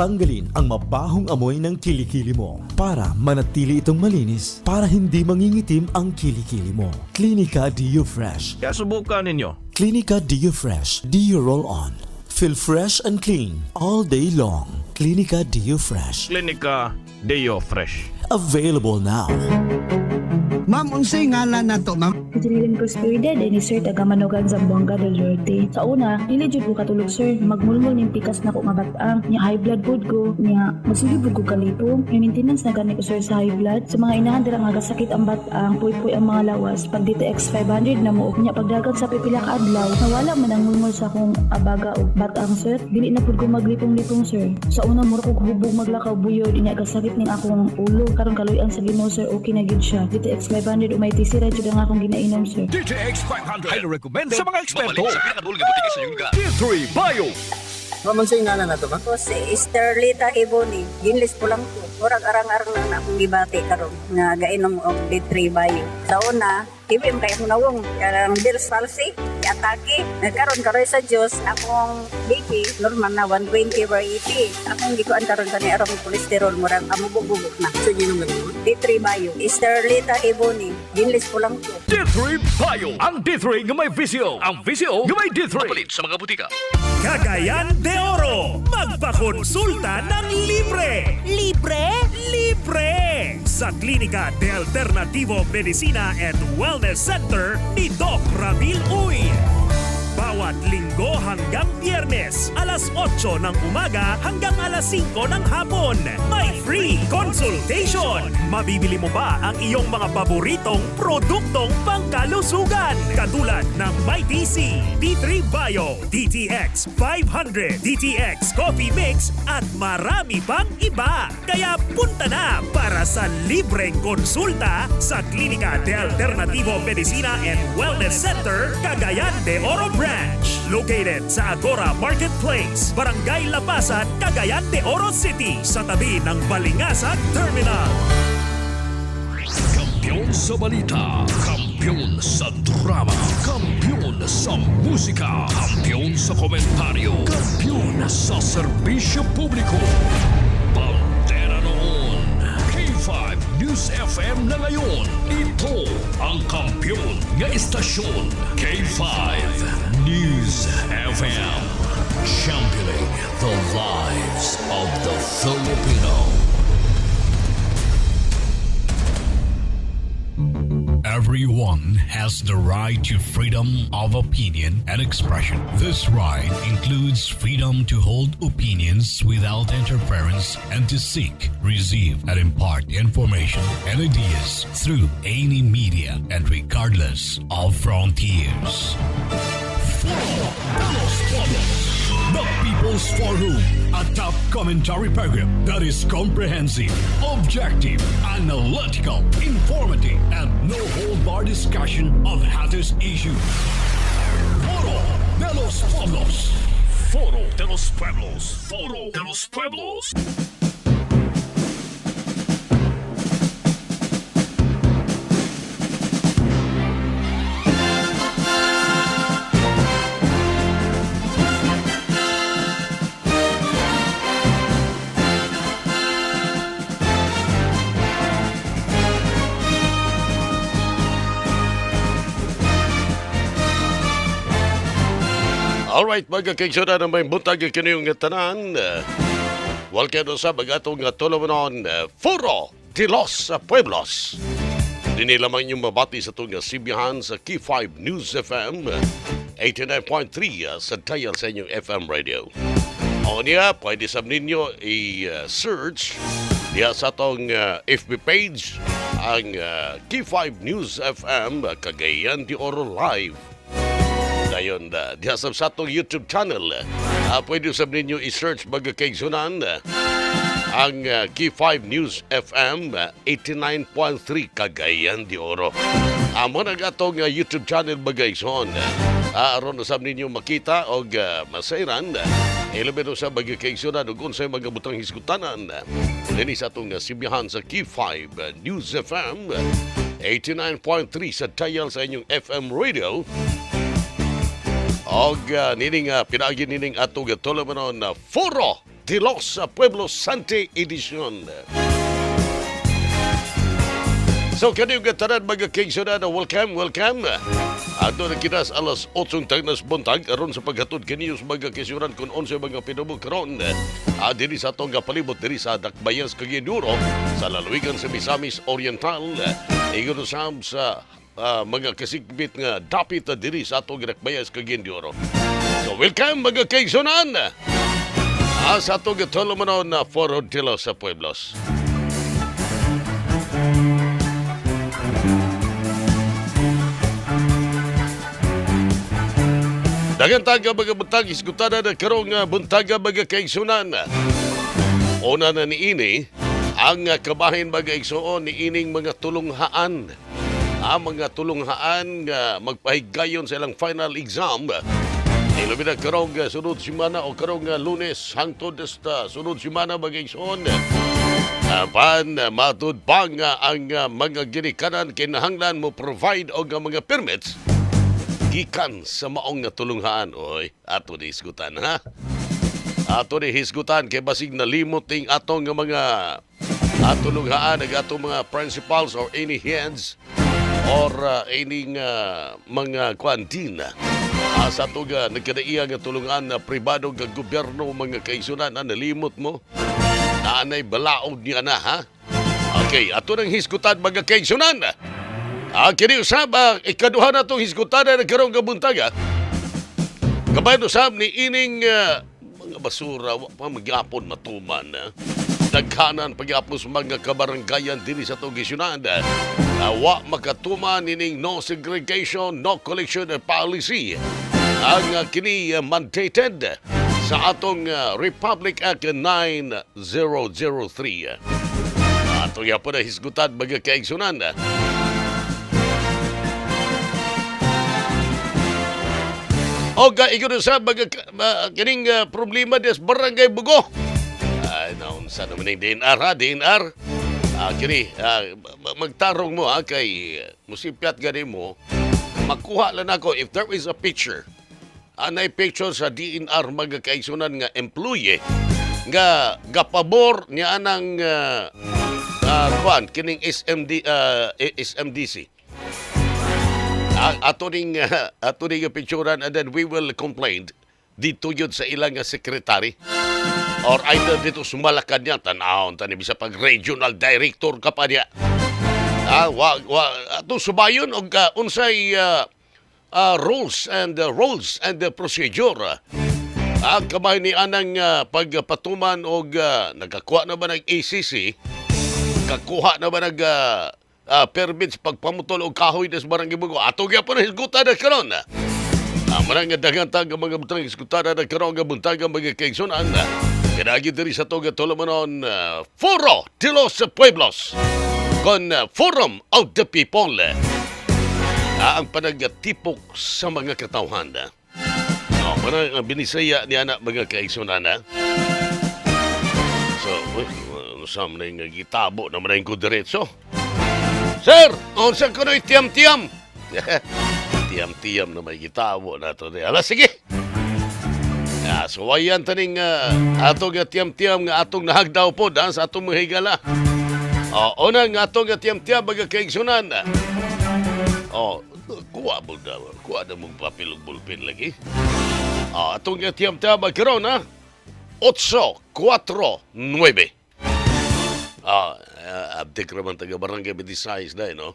Tanggalin ang mabahong amoy ng kilikili mo para manatili itong malinis para hindi mangingitim ang kilikili mo. Clinica Dio Fresh. Kaya subukan ninyo. Clinica Dio Fresh. Dio Roll On. Feel fresh and clean all day long. Clinica Dio Fresh. Klinika Deo Fresh. Available now. Ma'am, unsay ngalan nato, ma'am? Jeneline Prosperidad ni sir taga Manogan, Zamboanga del Norte. Sa una, dili jud ko katulog, sir. Magmulmol ning pikas nako nga batang. Nya high blood pod ko. Nya magsige pud ko kalipong. May maintenance na gani ko, sir, sa high blood. Sa mga inahan dira nga gasakit ang batang, puy-puy ang mga lawas. Pag DTX 500 na mo nya pagdagan sa pipila ka adlaw, nawala man ang mulmol sa akong abaga og batang, sir. Dili na pud ko maglipong-lipong, sir. Sa una mura kog hubog maglakaw buyod, nya gasakit ning akong ulo. Karon kaluy-an sa Ginoo, sir, okay na gyud siya. DTX 500 umay ra jud ang akong ginainom, sir. DTX 500. Highly recommended sa mga eksperto. Mabalik sa pinakaduol nga butika sa inyong lugar. D3 Bio. Ma'am, unsay ngalan nato, ma'am? Ako si Esterlita Hiboni. Ginlis ko lang ko. Murag arang-arang lang na akong gibati karon nga gainom og D3 Bio. Sa una, hibi man kay akong nawong kanang Bell's palsy, atake. Nagkaroon karon sa Dios akong BP normal na 120 over 80. Akong gikuan karon kani arang cholesterol murag amubog-bubog na. Unsay ginom na nimo? D3 Bio. Esterlita Hiboni. Ginlis ko lang ko. D3 Bio. Ang D3 nga may VCO. Ang VCO nga may D3. Papalit sa mga butika. Cagayan de Oro, magpakonsulta ng libre! Libre? Libre! Sa Klinika de Alternativo Medicina and Wellness Center ni Doc Ramil Uy. Bawat Linggo hanggang Biyernes, alas 8 ng umaga hanggang alas 5 ng hapon. May free consultation! Mabibili mo ba ang iyong mga paboritong produktong pangkalusugan? Katulad ng MyTC, D3 Bio, DTX 500, DTX Coffee Mix at marami pang iba. Kaya punta na para sa libreng konsulta sa Klinika de Alternativo Medicina and Wellness Center, Cagayan de Oro Branch. Located sa Agora Marketplace, Barangay Lapasan, Cagayan de Oro City, sa tabi ng Balingasag Terminal. Kampiyon sa balita. Kampiyon sa drama. Kampiyon sa musika. Kampiyon sa komentaryo. Kampiyon sa serbisyo publiko. Bandera noon. K5 News FM na ngayon. Ito ang kampiyon nga istasyon. K5 News FM. Championing the lives of the Filipino. Everyone has the right to freedom of opinion and expression. This right includes freedom to hold opinions without interference and to seek, receive, and impart information and ideas through any media and regardless of frontiers. Foro de los Pueblos. The People's Forum, a top commentary program that is comprehensive, objective, analytical, informative, and no hold bar discussion of hottest issues. Foro de los Pueblos. Foro de los Pueblos. Foro de los Pueblos. Alright, mga kaigsunan ng may buntag kiniyong tanan. Welcome sa bagatong tulumanon, Foro de los Pueblos. Dini lamang inyong mabati sa itong sibihan sa K5 News FM 89.3 sa dial sa inyong FM radio. O niya, pwede sa ninyo i-search diya sa atong FB page ang K5 News FM Cagayan de Oro Live. Dayon, diha sa atong YouTube channel, pwede sab ninyo i-search mga kaigsunan ang K5 News FM 89.3 Cagayan de Oro. Amo nag atong YouTube channel mga kaigsunan. Aron usab ninyo makita og masayran ilabi usab mga kaigsunan ug unsay mga butang hisgutanan dinhi sa atong sibihan sa K5 News FM 89.3 sa dial sa inyong FM radio. Og nining pinaagi nining atong tulumanon na Foro de los Pueblos Sunday Edition. So, kaniyo tanan mga kaigsunan, welcome, welcome. Ato na kita sa alas 8 tagnas buntag aron sa paghatod kaniyo sa mga kaigsunan kung unsay mga pinubog karon. Diri sa atong palibot diri sa Dakbayan sa Cagayan de Oro, sa lalawigan sa Misamis Oriental. Ingon usab sa mga kasigbit nga dapit diri sa atong Dakbayan sa Cagayan de Oro. So, welcome mga kaigsunan. Sa atong tulumanon na Foro de los Pueblos. Dagan taga mga buntag, isgutan na karong buntaga mga kaigsunan. Una na niini, ang kabahin mga igsuon ni ining mga tulunghaan. Ang mga tulunghaan nga magpahigayon sa ilang final exam. Ilabi na karong sunod simana o karong Lunes hangtod sa sunod simana mga igsuon. Apan matud pa nga ang mga ginikanan kinahanglan mo provide og mga permits gikan sa maong nga tulunghaan. Oy, ato ni hisgutan, ha? Ato ni hisgutan kay basig nalimot ting atong nga mga tulunghaan ag atong mga principals or any heads or any mga kwan din. Sa ato nga nagkadaiya nga tulungan na pribado nga gobyerno mga kaigsunan, nalimot mo. Naanay balaod niya na, ha? Okay, ato nang hisgutan mga kaigsunan. Kini usab, ikaduha na itong hisgutan na nagkaroon ka buntaga. Kabayan usab ni ining mga basura, wa pa magyapon matuman. Daghanan pagyapon sa mga kabaranggayan dinhi sa itong gisyunad. Wa makatuman ining no segregation, no collection policy. Ang kini mandated sa atong Republic Act 9003. Ato yapon na hisgutan mga kaigsunan. Oga, ikaw na sa mga kining problema des Barangay Bugo. Ay, naunsa naman yung DNR, ha? DNR. Kini, magtarong mo, ha? Kay musipyat gani mo, makuha lang ako if there is a picture. Anay picture sa DNR mga kaigsunan nga employee nga gapabor niya anang kuan kining SMD SMDC. Ato ning picturean and then we will complain dito yun sa ilang secretary or either dito sumalakad niya tanawon tani bisa pag regional director ka pa niya. Ato subayon og unsay rules and procedure. Kamay ni anang pagpatuman og nagakuha na ba ng ACC, kakuha na ba ng permits pagpamutol og kahoy des Barangay Bugo. Ato gyapon na hisgutan na karon. Manang daghan tag mga butang hisgutan na karon nga buntag mga kaigsunan. Pinagi diri sa toga tulumanon Foro de los Pueblos kon Forum of the People. Ang panagtipok sa mga katawhan. Manang ang binisaya ni anak mga kaigsunan. So, sa mga gitabo na manang ko diretso. Sir, unsa kuno'y tiyam-tiyam? Tiyam-tiyam na may gitabo na ito. Ala, sige. So, wayan taning atong tiyam-tiyam nga atong nahagdaw po sa atong mga higala. Una nga atong tiyam-tiyam mga kaigsunan. Kuha mo daw. Kuha na mong papel ug bulpen lagi. Atong tiyam-tiyam magkaroon, ha? 8, 4, 9. Abdik raman taga Barangay 26 na, no?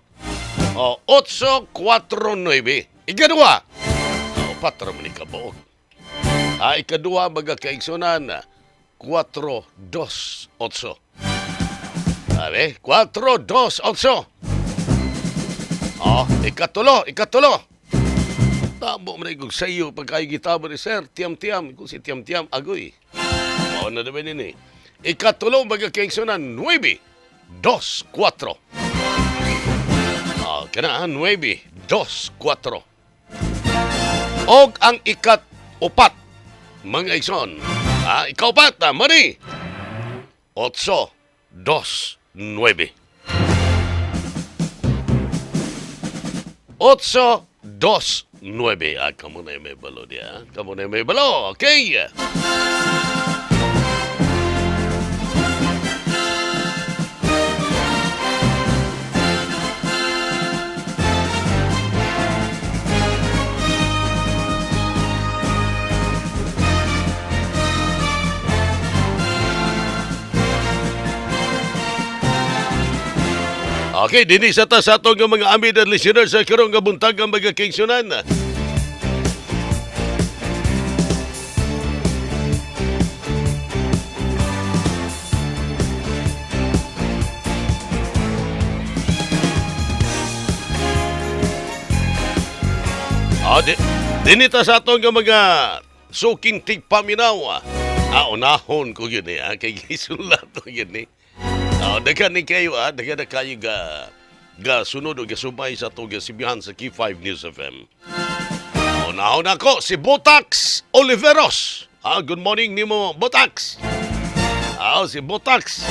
8, 4, 9. Ikaduha. Patra man ikabuok. Ikaduha mga kaigsunan, 4, 2, 8. Sabi, 4, 2, 8. Ikatulo, ikatulo. Tamo man ikong sa iyo pagkayo gitabo ni sir, tiyam-tiyam. Kung si tiyam-tiyam, agoy. Mao na naman yun eh. Ikatulo mga kaigsunan, 9, 2, 4. Kana, 9, 2, 4. Og ang ikat-upat, mga igsoon. Ikaupat, mani. 8, 2, 9. 8, 2, 9. Kamu na may balo diya. Kamu na may balo. Okay. Okay, dinhi sa ta sa atong mga amid and listeners sa karong nga buntag ang mga kaigsunan. Ah, dinhi ta sa atong nga mga suking tigpaminaw. Ah, unahon ko yun eh. Ah, kay gisulat ko yun eh. Ah, daghan ni kayo ah, daghan na kayo ga ga sunod o gasubay sa atong sibihan sa K5 News FM. Unahon ako si Botax Oliveros. Ah, good morning nimo Botax. Ah, si Botax.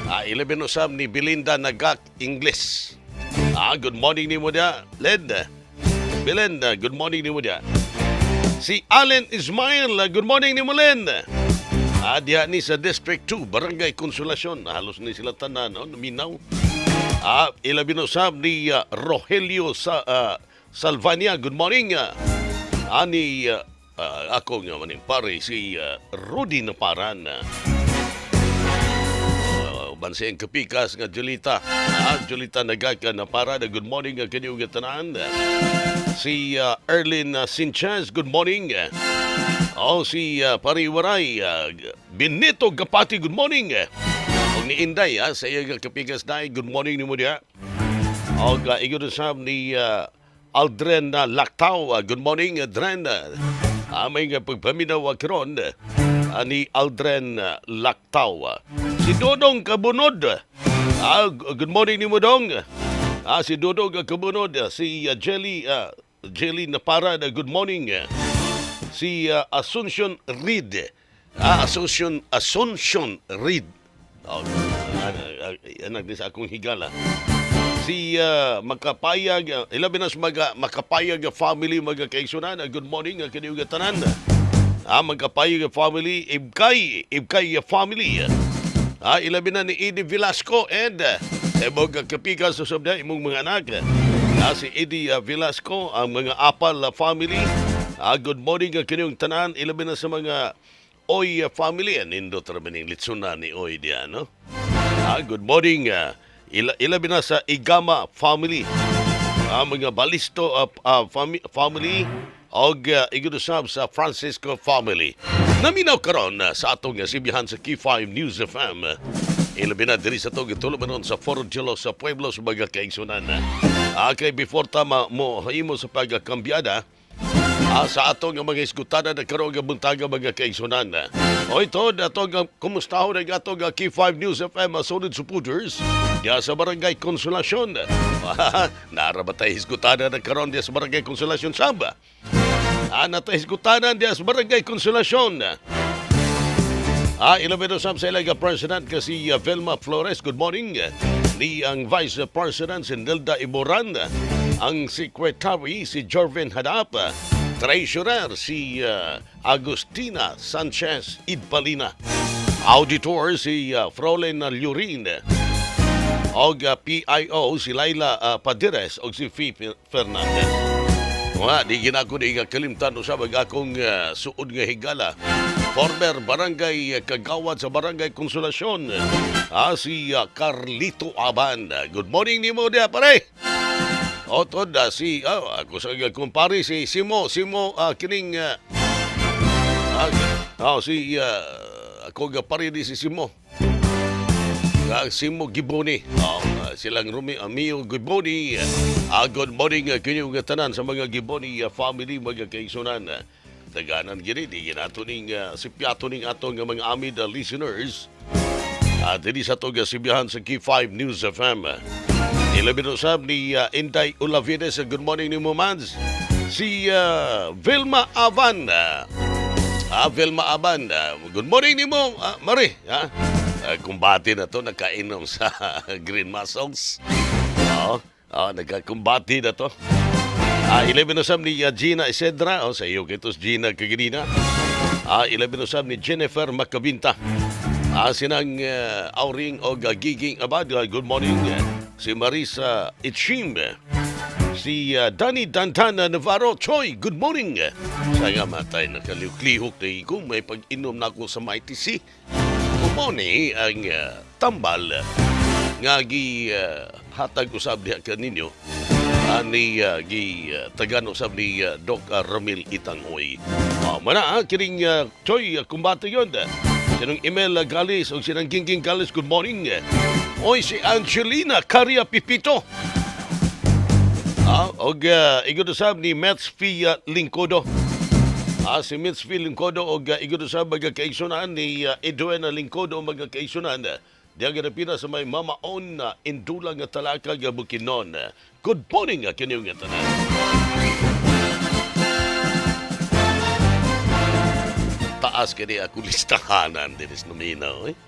Ah, 11 usab ni Belinda Nagak English. Ah, good morning nimo dia, Led. Belinda, good morning nimo dia. Si Allen Ismail, good morning nimo Len. Ah, diha ni sa District 2, Barangay Consolacion. Halos ni sila tanan, no? Minaw. Ah, ilabi usab ni Rogelio sa Salvania, good morning. Ani ako nga maning pare si Rudy Naparan. Bansi ang kapikas nga Julita. Ah, Julita Nagaka Naparan, good morning kanyo nga tanan. Si Erlyn Sanchez, good morning. Oh, si Pariwaray Benito Gapati, good morning. Og ni Inday sa iya nga kapikas day, good morning nimo diha. Og igod usab ni Aldren Lactao, good morning Aldren. Amay nga pagpaminaw karon ni Aldren Lactao. Si Dodong Kabunod. Good morning nimo dong. Si Dodong Kabunod, si Jelly Jelly Napara, good morning. Si Asuncion Reed. Asuncion Reed. Oh, anak di sa akong higala. Si Makapayag, ilabi na sa mga Makapayag family, mga kaigsunan. Good morning, kaniyo tanan. Makapayag family, Ibkay family. Ilabi na ni Eddie Velasco and imong kapikas sa sabda, imong mga anak. Si Eddie Velasco, ang mga Apal family. Good morning kaninyong tanan. Ilabi na sa mga Oy family. Nindot ra ba ning litsuna ni Oy diya, no? Good morning. Ilabi na sa Igama family. Mga Balisto family og igud usab sa Francisco family. Naminaw karon sa atong sibihan sa K5 News FM. Ilabi na diri sa atong gitulumanon sa Foro de los Pueblos mga kaigsunan. Kay before ta mo himo sa pagkambyada sa atong mga isgutada na karon nga buntaga mga kaigsunan. O ito, atong kumustahon ang atong K5 News FM solid supporters diya sa Barangay Consolacion. Nara ba tayo isgutada na karon diya sa Barangay Consolacion Samba? Nata isgutanan diya sa Barangay Consolacion. Ilabi usab sa ilang President kasi Velma Flores, good morning. Ni ang Vice President si Nilda Iboran, ang Secretary si Jorvin Hadap, Treasurer si Agustina Sanchez Idpalina, Auditor si Frolen Lurin, og PIO si Laila Padires og si Fee Fernandez. Wa, di ginako di kalimtan usab ang akong suod nga higala. Former Barangay Kagawad sa Barangay Consolacion, si Carlito Aban. Good morning nimo diha pare. Otod si ako sa kumpare si Simo kining si ako ga pare ni si Simo. Simo Giboni. Silang Rumi Amio Giboni. Good morning kinyo nga tanan sa mga Giboni family mga kaigsunan. Taganan gini di ginato ning sipyato ning atong mga amid listeners. Diri sa atong sibihan sa K5 News FM. Ilabi usab ni Inday Olavides, good morning nimo Mads. Si Vilma Avan. Vilma Avan, good morning nimo Mari. Kumbati na to, nakainom sa Green Muscles. Nagkakumbati na to. 11 usab ni Gina Isedra. Sa iyo kitos Gina kaganina. 11 usab ni Jennifer Macabinta. Sinang Auring og Giging Abad. Good morning. Si Marisa Itchim. Si Danny Dantana Navarro Choi. Good morning. Sa nga matay nakaliuklihok na ko. May pag-inom na ako sa Mighty Sea. Kumoni ang tambal. Nga gi hatag usab diha kaninyo ni gi tagan usab ni Doc Ramil Itangoy. Mana kining Choy kumbate yon. Sinong Emel Galis o sinang Gingging Galis, good morning. Oy, si Angelina Caria Pipito. Og igod usab ni Mets Fia Lingkodo. Si Mets Fia Lingkodo og igod usab magakaigsunan ni Edwena Lingkodo magakaigsunan. Diya ganapina sa may mamaon na indula nga talaka nga Bukidnon. Good morning kinyong tanan. Taas kini ako listahanan dinis naminaw eh.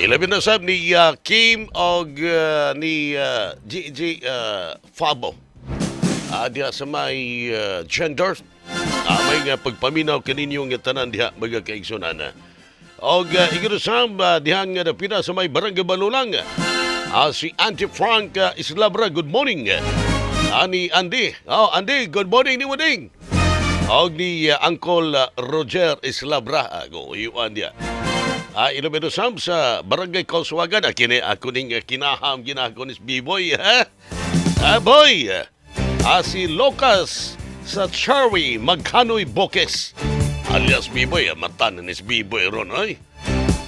Ilabi na sab ni Kim og ni GG Fabo. Diya sa may gender. May pagpaminaw kaninyo nga tanan diha mga kaigsunan. Og igurusam diha nga napina sa may barangay Balulang. Si Auntie Frank Islabra, good morning. Ani Andy. Oh, Andy, good morning ni Wading. Og ni Uncle Roger Islabra, go uyuan diha. Ilumino sam sa barangay Kauswagan. Kini ako ning kinaham ginako ni B-boy. Ha? Boy. Si Lucas sa Cherry Magkanoy Bokes. Alias B-boy, mata na ni B-boy ron, ay.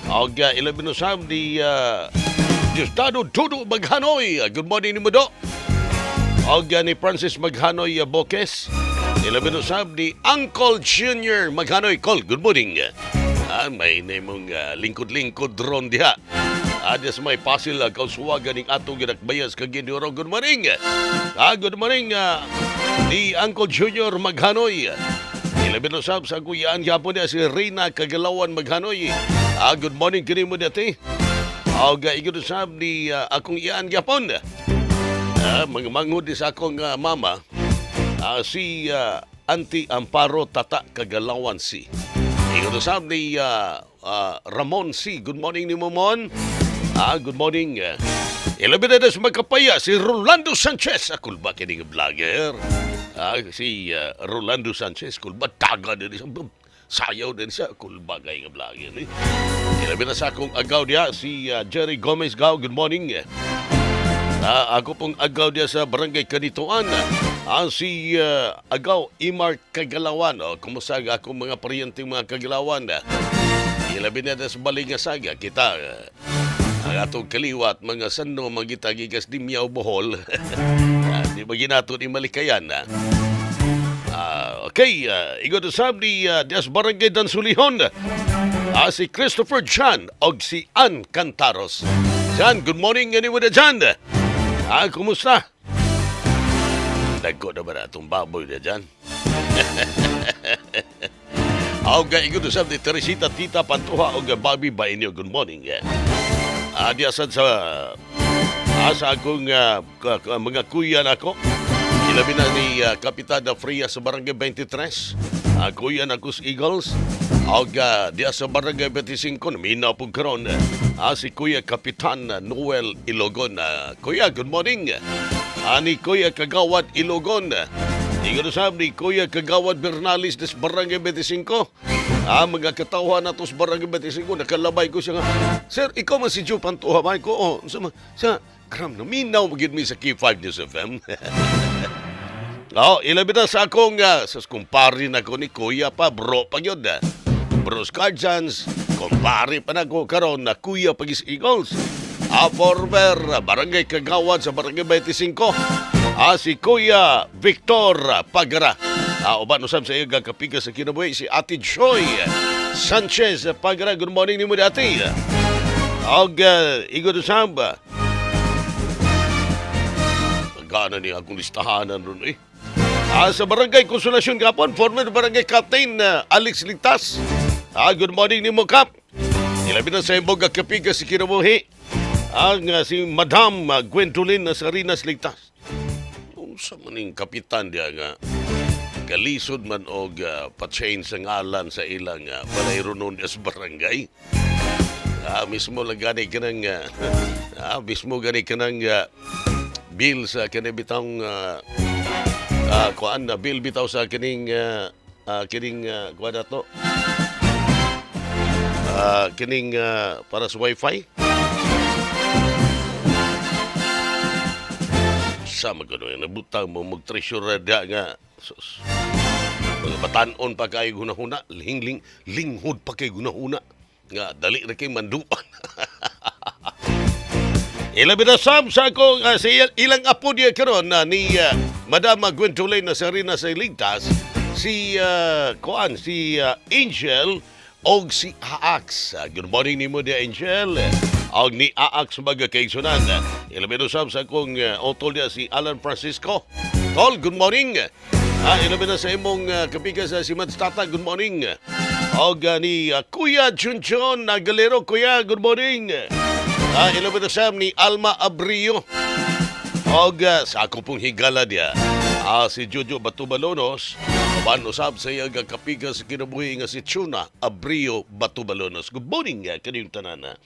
Og ilumino sam ni Diosdado Dudo Maghanoy. Good morning ni Mudo. Og ni Francis Maghanoy Bokes. Ilumino sam ni Uncle Junior Maghanoy. Call, good morning. May mong lingkod-lingkod ron diha. Diya sa may pasil kauswagan ng atong ginakbayas kaginduro. Good morning. Good morning ni Uncle Junior Maghanoy. Ilabi na sab sa kuyaan yapon niya si Reyna Kagalawan Maghanoy. Good morning kini mo dati. Og igod sab ni akong iyaan yapon. Mga manghud sa akong mama si Auntie Amparo Tata Kagalawan si. Igod sab ni Ramon C. Good morning ni Momon. Good morning. Ilabi na sa magkapaya si Rolando Sanchez. Kulba kining vlogger. Si Rolando Sanchez. Kulba taga din siya. Sayaw din siya. Kulba kay nga vlogger. Eh. Ilabi na sa akong agaw diya si Jerry Gomez Gao. Good morning. Ako pong agaw diya sa Barangay Kanituan. Si Agaw Imar Kagalawan. Kumusta akong mga paryenteng mga Kagalawan. Ilabi na sa Balingasaga. Kita ang atong kaliwat mga sano magitagigas di Miyaw Bohol. Di ba ginato ni Malikayan. Okay, igod usab ni Dias Barangay Dansulihon. Si Christopher Chan og si Ann Cantaros. Chan, good morning anyway na Chan. Kumusta? Dagko na ba na itong baboy na dyan? Okay, igod usab ni Teresita Tita Pantuha og Bobby Bainio. Good morning. Diyasan sa akong mga kuya nako. Ilabi na ni Kapitan Fria sa Barangay 23. Kuya nako sa Eagles. Og diya sa Barangay 25, naminaw po karon. Si Kuya Kapitan Noel Ilogon. Kuya, good morning. Ni Kuya Kagawad Ilogon. Igod usab ni Kuya Kagawad Bernales des Barangay 25. Mga katawhan na to sa Barangay 25, nakalabay ko siya nga. Sir, ikaw man si Joe Pantoja, man ko. Oh, sa kram naminaw magid mi sa K5 News FM. Oh, ilabi na sa akong sa kumpare na ko ni Kuya pa, bro pa yun. Bros Guardians, kumpare pa na ko karon na Kuya Pagis Eagles. Former Barangay Kagawad sa Barangay 25. Si Kuya Victor Pagara. Uban usab sa iyo kapiga sa kinabuhi si Ate Joy Sanchez Pagara. Good morning nimo dati. Og igod usab. Gana ni akong listahanan ron eh. Sa Barangay Konsolasyon gapon, former Barangay Captain Alex Ligtas. Good morning nimo Kap. Ilabi na sa imong kapiga sa kinabuhi ang si Madam Gwendolyn Sarinas Ligtas. Unsa man ning kapitan diya nga galisod man og pa-change sa ngalan sa ilang balayronon sa barangay. Mismo lang gani kanang mismo gani kanang bill sa kani bitang kuan na bill bitaw sa kining kining kuan na to. Kining para sa wifi. Sa magano nabutang mo mag-treasure da nga sus. Mga batanon pa kayo hunahuna, lingling linghod pa kay hunahuna nga dali ra kay manduan. Ilabi na sab sa akong sa ilang apo niya karon na ni Madam Gwendolyn na Sarina sa Iligtas, si kuan si Angel og si Aax. Good morning nimo dia, Angel. Og ni Aax mga kaigsunan. Ilabi na sab sa akong utol niya si Alan Francisco. Tol, good morning. Ilabi na sa imong kapikas si Mads Tata, good morning. Og ni Kuya Junjun Agalero, Kuya, good morning. Ilabi na sab ni Alma Abrio. Og sa ako pong higala niya, si Jojo Batubalonos, uban usab sa iyang kapiga sa kinabuhi nga si Chuna Abrio Batubalonos. Good morning, kaniyong tanan.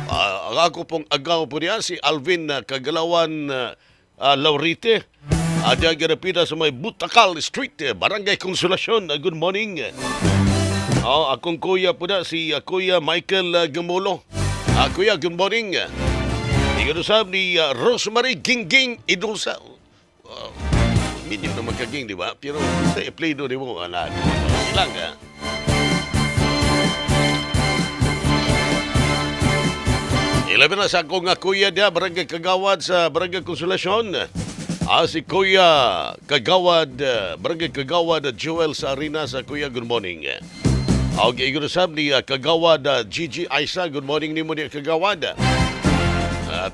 Ang ako pong agaw po niya, si Alvin Kagalawan Laurite. Diyan ganapita sa may Butakal Street, Barangay Consolacion. Good morning. Akong kuya po na, si Kuya Michael Gamulo. Kuya, good morning. Iganusab ni Rosemary Gingging Idulsa. Minyo naman kaging, di ba? Pero sa i-play doon mo, ala, ilang, ah. Ilabi na sa akong kuya niya, Barangay Kagawad sa Barangay Consolacion. Si Kuya Kagawad, Barangay Kagawad, Joel sa Arena sa Kuya, good morning. Okay, iganusab ni Kagawad Gigi Aisa, good morning nimo ni Kagawad.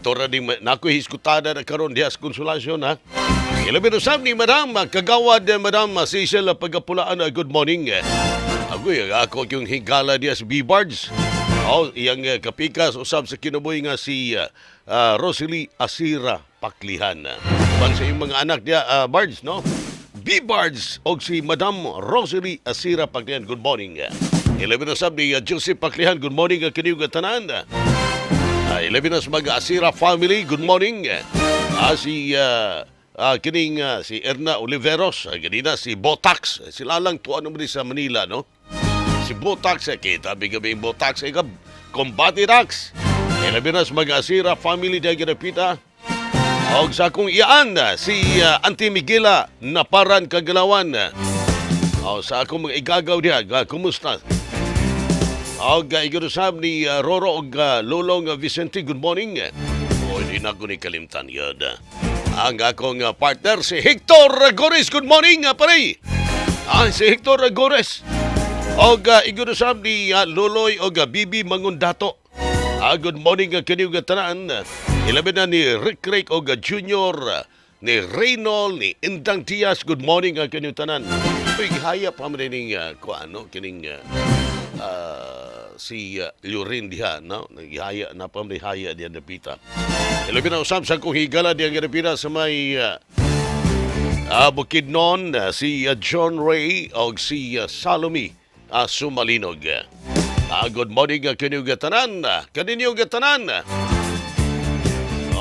Tora ni nakoy hiskutada na karon diha sa Consolacion, ha. Ilabi na sab ni Madam Kagawad, Madam Cecil Pagapulaan, good morning. Agoy, ako yung higala diha sa B-Bards. Oh, iyang kapikas usab sa kinabuhi nga si Rosalie Asira Paklihan. Ban sa iyong mga anak diha, Bards, no? B-Bards og si Madam Rosalie Asira Paklihan, good morning. Ilabi na sab ni Joseph Paklihan, good morning kaniyong tanan. Ilabi na sa mga Asira family, good morning. Si kining si Erna Oliveros, ganina si Botax, sila lang tuwa naman sa Manila, no? Si Botax, kita gabi Botax, Kombati Rax. Ilabi na sa mga Asira family diya ginapita. Og sa akong iyaan, si Auntie Miguela Naparan Kagalawan. O sa akong mga igagaw diya, kumusta? Og igurusab ni Roro og Lolong Vicente, good morning. O, hindi na ako ni kalimtan yun. Ang akong partner, si Hector Gores, good morning, pare. Si Hector Gores. Og igurusab ni Loloy og Bibi Mangundato. Good morning kaniyo tanan. Ilabi na ni Rick Rick og Junior, ni Reynol, ni Indang Diaz, good morning kaniyo tanan. Uy, haya pa man ning kuano kining si Lurin diha, no? Naghihaya na pa man haya diha napita. Ilabi na usab sa kong higala diha napita sa may Bukidnon, si John Ray og si Salome Sumalinog. Good morning kaniyo tanan. Kaninyo tanan.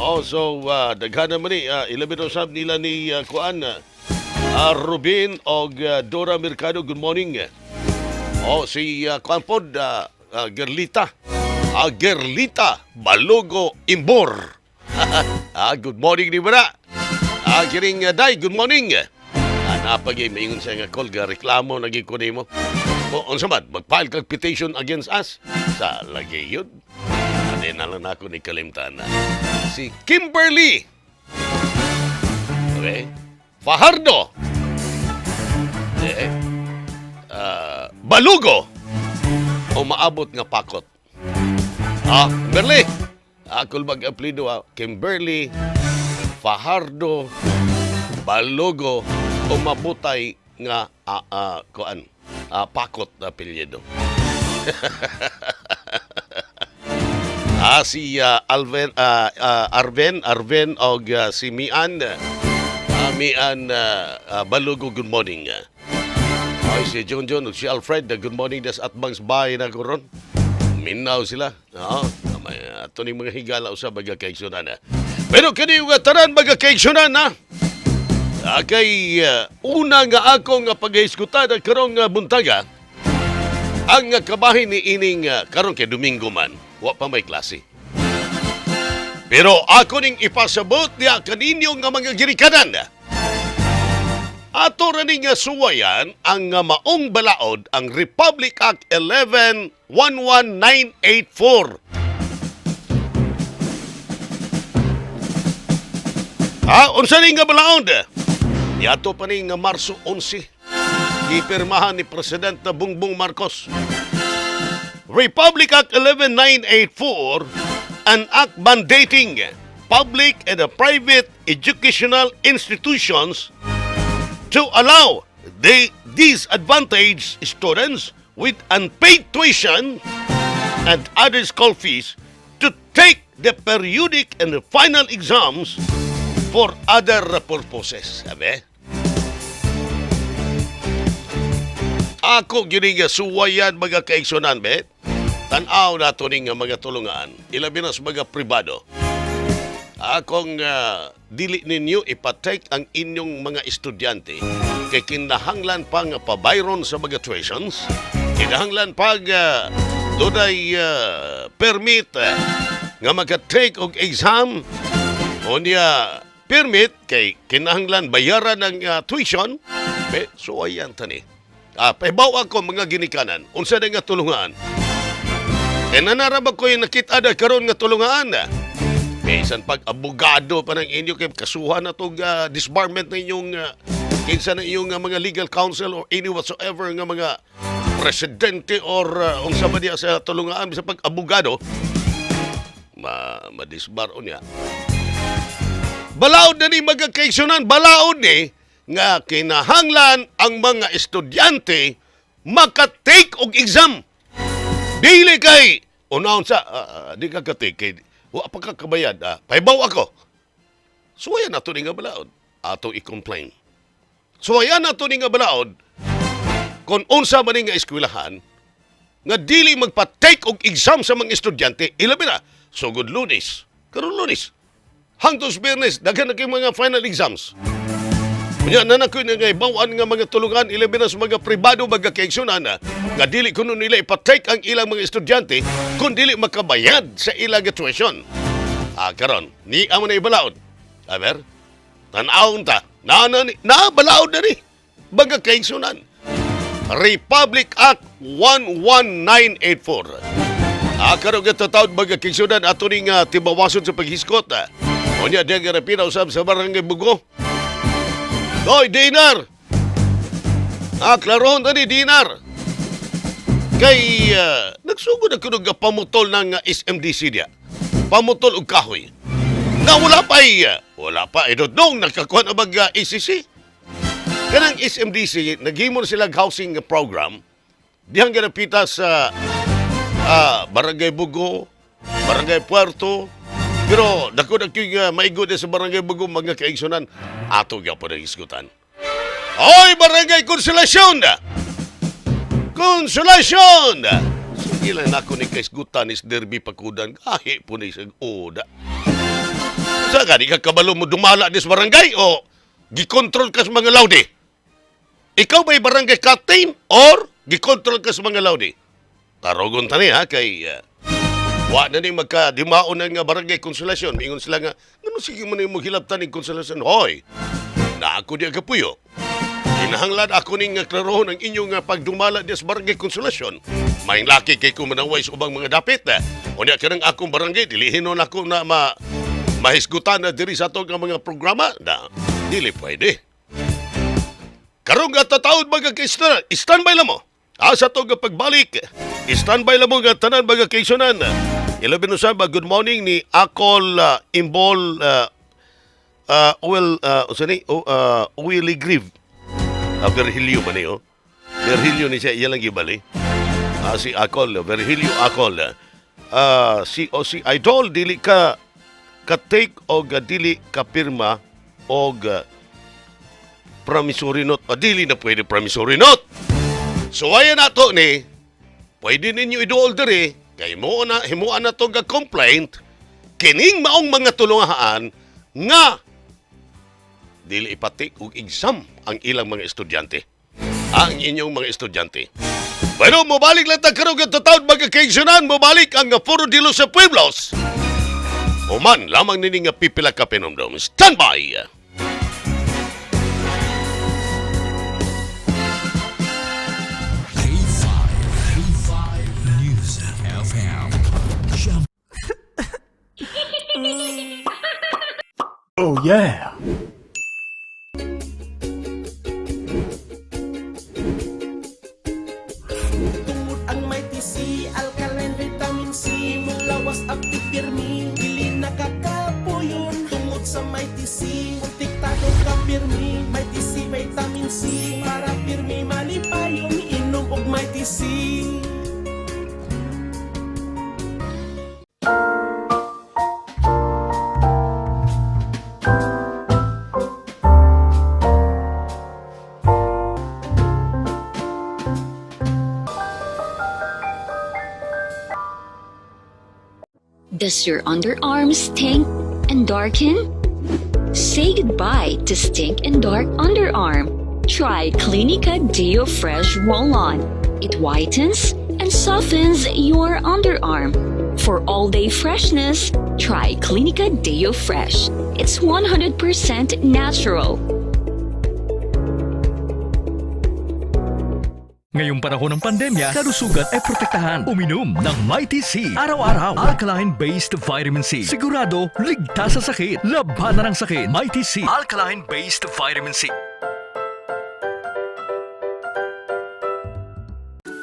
Oh, so daghan naman ni ilabi na usab nila ni kuan Ruben og Dora Mercado, good morning. Oh, si kuan pod Gerlita. Gerlita Balogo Imbor. Good morning ni bara. Kiring Day, good morning. Napagay maingon siya nga call ga reklamo nagi ko nimo. O, unsa man, mag-file kag petition against us sa lagi yun. Adi na lang ako ni kalimtan. Si Kimberly. Okay. Fajardo. Eh. Balugo. O maabot nga pakot. Kimberly. Ako mag-aplido, Kimberly Fajardo Balugo o mabutay nga kuan pakot na apelyido. Si Alvin Arven Arven og si Mian Mian Balugo, good morning. Ay, si John John ug si Alfred, good morning des atbang sa bahay na karon. Minaw sila. May ato ning mga higala usab mga kaigsunan. Pero kini nga tanan mga kaigsunan na. Kay una nga ako nga paghisgutan karong buntaga. Ang kabahin ni ining karon kay Domingo man, wa pa may klase. Pero ako ning ipasabot niya kaninyo nga mga ginikanan. Ato ra ning suwayan ang maong balaod, ang Republic Act 111-11984. Ha, unsa ning nga balaod? Niadto pa ning Marso 11. Gipirmahan ni Presidente Bongbong Marcos. Republic Act 11984, an act mandating public and private educational institutions to allow the disadvantaged students with unpaid tuition and other school fees to take the periodic and the final exams for other purposes. Sabi? Ako gini nga suwayan, mga kaigsunan, be. Tan-aw na to ning mga tulungan, ilabi na sa mga pribado. Akong dili ninyo ipatake ang inyong mga estudyante kay kinahanglan pa nga pabayron sa mga tuitions, kinahanglan pag dunay permit nga maka-take og exam, unya permit kay kinahanglan bayaran ang tuition. Be, suwayan tani. Pahibaw ako, mga ginikanan, unsa na nga tulungan. Kay nanarabag ko yung nakita na karon nga tulungan. Bisan pag abogado pa ng inyo kay kasuhan na tong disbarment na inyong kinsa na inyong mga legal counsel or any whatsoever nga mga presidente or unsa ba diya sa tulungan, bisan pag abogado ma madisbar unya. Balaod na ni, mga kaigsunan, balaod ni nga kinahanglan ang mga estudyante makatake og exam. Dili kay unahon sa di ka katake kay wa pa ka kabayad, pahibaw ako. Suwayan nato ni nga balaod. Ato i-complain. Suwayan nato ni nga balaod kung unsa man ni nga eskwelahan nga dili magpa-take og exam sa mga estudyante, ilabi na sugod Lunes. Karon Lunes hangtod Biyernes, daghan na kay mga final exams. Unya na na ko nga ibawaan nga mga tulungan, ilabi na sa mga pribado, mga kaigsunan, nga dili kuno nila ipatake ang ilang mga estudyante kung dili makabayad sa ilang tuition. Karon ni amo na ibalaod. Aber, tan-awon ta. Na na ni, na balaod na ni, mga kaigsunan. Republic Act 11984. Karon nga tatawd, mga kaigsunan, ato ning tibawason sa paghiskot. Unya diyan nga rapina usab sa Barangay Bugo. Hoy, Dinar! Klarohon ta ni Dinar. Kay nagsugod na kunog pamutol ng SMDC diya. Pamutol og kahoy. Nga wala pa ay, wala pa, I don't know, nakakuha na bag ACC. Kanang SMDC, naghimo na sila housing program. Dihang ganapita sa Barangay Bugo, Barangay Puerto, pero dako na kay maigo sa Barangay Bugo, mga kaigsunan, ato gyapon ang isgutan. Oy, Barangay Consolacion! Consolacion! Sige lang nako ni kaisgutan is derby pakudan. Gahi po ni sa oda. Sa ka, di ka kabalo mo dumala dis barangay o gikontrol ka sa mga lawdi? Ikaw ba'y barangay captain or gikontrol ka sa mga lawdi? Tarogon tani ha, kay wa na ni magkadimaon na nga Barangay Consolacion. Mingon sila nga, ngano sige mo na yung maghilabtan ni Consolacion? Hoy, na ako di kapuyo. Kinahanglan ako ning klarohon ang inyong pagdumala di sa Barangay Consolacion. Maing laki kay ko manaway sa ubang mga dapit. Eh. Unya kanang akong barangay, dilihin nun ako na mahisgutan na diri sa atong nga mga programa na dili pwede. Karong nga tataod, mga kaigsunan, standby lang mo. Sa atong nga pagbalik, standby lang mo nga tanan, mga kaigsunan. Ilabi no ba, good morning ni Akol Imbol Oil usa ni oh, Willie Grieve. Virgilio ba ni oh? Virgilio ni siya, iya lang gibali. Si Akol, Virgilio Akol. Si o si Idol, dili ka ka-take og dili ka pirma og promissory note. Dili na pwede promissory note. So ayan na to ni, pwede ninyo iduol diri kay mo na himuan na to ga complaint kining maong mga tulungahan nga dili ipatik og exam ang ilang mga estudyante. Ang inyong mga estudyante. Bueno, mobalik lang ta karon nga taon, mga kaigsuonan, mobalik ang Foro de los Pueblos. Human lamang nini nga pipila ka pinomdom. Stand by! K5, K5 News FM. Oh yeah! Tungod ang Mighty C, alkaline vitamin C, mong lawas active pirmi, dili nakakapuyon. Tungod sa Mighty C, protektado ka pirmi. Mighty C, vitamin C, para pirmi malipayon. Inom og Mighty C. Does your underarm stink and darken? Say goodbye to stink and dark underarm. Try Clinica Deo Fresh Roll-On. It whitens and softens your underarm. For all-day freshness, try Clinica Deo Fresh. It's 100% natural. Ngayong panahon ng pandemya, kalusugan ay protektahan. Uminom ng Mighty C. Araw-araw, alkaline-based vitamin C. Sigurado, ligtas sa sakit. Labanan ang sakit. Mighty C. Alkaline-based vitamin C.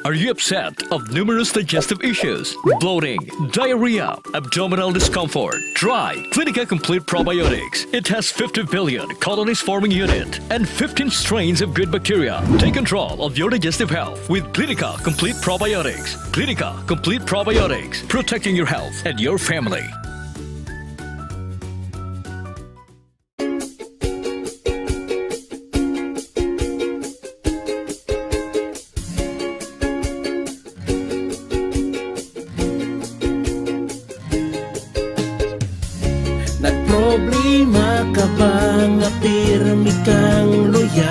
Are you upset of numerous digestive issues, bloating, diarrhea, abdominal discomfort? Try Clinica Complete Probiotics. It has 50 billion colonies forming unit and 15 strains of good bacteria. Take control of your digestive health with Clinica Complete Probiotics. Clinica Complete Probiotics, protecting your health and your family. Nagproblema ka ba nga pirmi kang luya?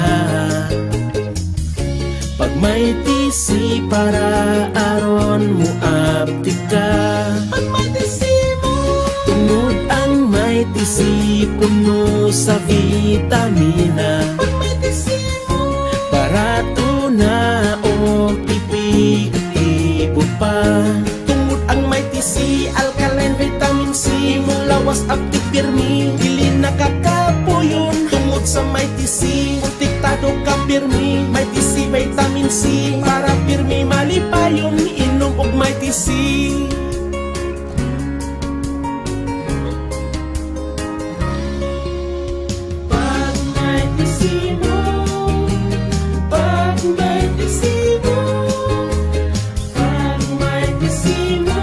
Pag may TC para aron mo abtik ka. Pag may TC mo, tungod ang may TC puno sa vitamina. Pag may TC mo, barato na o epektibo pa. Tungod ang may TC, alkaline vitamin C, imong lawas active pirmi, dili nakakapuyon. Tungod sa may TC, protektado ka pirmi. May TC, vitamin C, para pirmi malipayon. Inom og may TC. Pag may TC mo, pag may TC mo, pag may TC mo,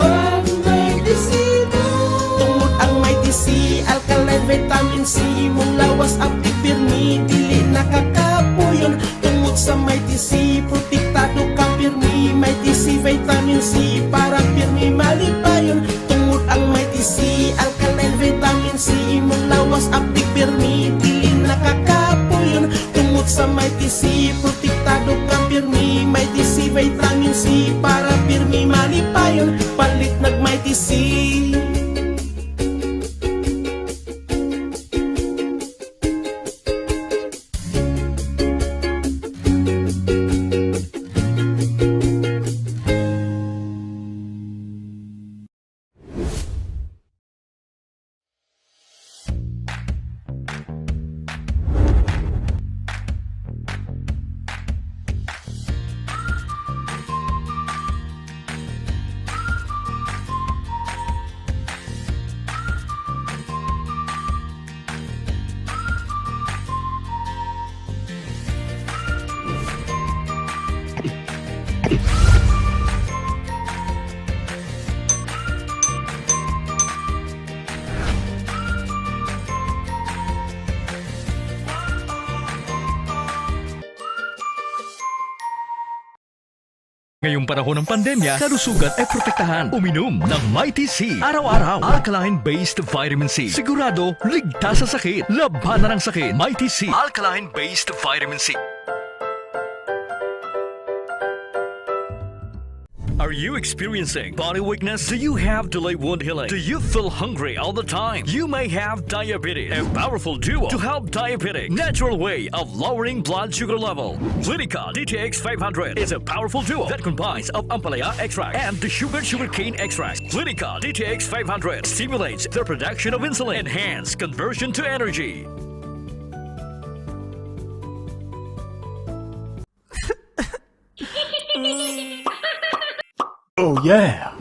pag may TC mo. Tungod ang may TC, alkaline vitamin C, imong lawas active pirmi, dili nakakapuyon. Tungod sa may TC, protektado ka pirmi. May TC, vitamin C, para pirmi malipayon. Tungod ang may TC, alkaline vitamin C, imong lawas active pirmi, dili nakakapuyon. Tungod sa may TC, protektado ka pirmi. May TC, vitamin C, para pirmi malipayon. Palit nag may TC. Ngayong panahon ng pandemya, kalusugan ay protektahan. Uminom ng Mighty C. Araw-araw, alkaline-based vitamin C. Sigurado, ligtas sa sakit. Labanan ang sakit. Mighty C. Alkaline-based vitamin C. Are you experiencing body weakness? Do you have delayed wound healing? Do you feel hungry all the time? You may have diabetes. A powerful duo to help diabetic. Natural way of lowering blood sugar level. Clinica DTX 500 is a powerful duo that combines of ampalaya extract and the sugarcane extract. Clinica DTX 500 stimulates the production of insulin, enhance conversion to energy. Oh yeah.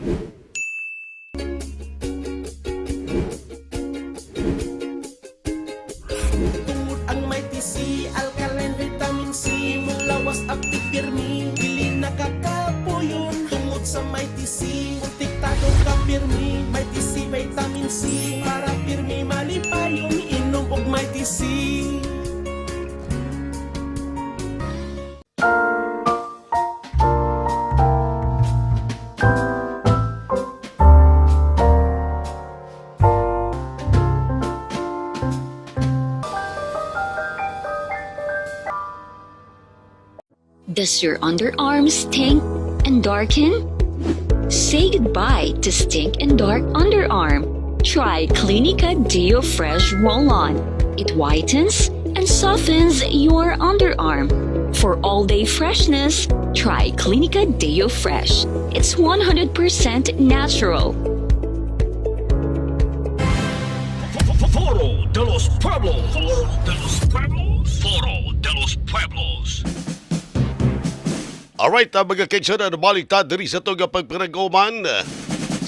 Tungod ang Mighty C, alkaline vitamin C, mong lawas active pirmi, dili nakakapuyon. Tungod sa Mighty C, protektado ka pirmi, Mighty C vitamin C, para pirmi malipayon, inom og Mighty C. Does your underarm stink and darken? Say goodbye to stink and dark underarm. Try Clinica Deo Fresh Roll-On. It whitens and softens your underarm. For all-day freshness, try Clinica Deo Fresh. It's 100% natural. Foro de los Pueblos. Foro de los Pueblos. Foro de los Pueblos. Alright, mga kaigsunan, balik ta diri sa itong pagpinaguman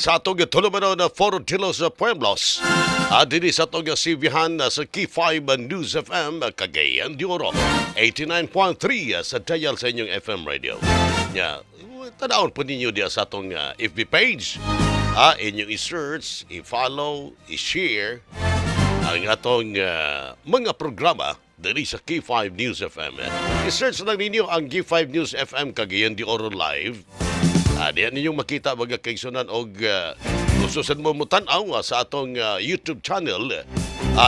sa atong tulumanon na Foro de los Pueblos. Diri sa atong sibihan sa K5 News FM, Cagayan de Oro, 89.3 sa dial sa inyong FM radio. Ya, tanawon po ninyo diya sa atong FB page. Inyong i-search, i-follow, i-share ang atong mga programa diri sa K5 News FM. I-search lang ninyo ang K5 News FM Cagayan de Oro Live. Diyan ninyong makita mga kaigsunan og kung susan mo mutan-aw sa atong YouTube channel,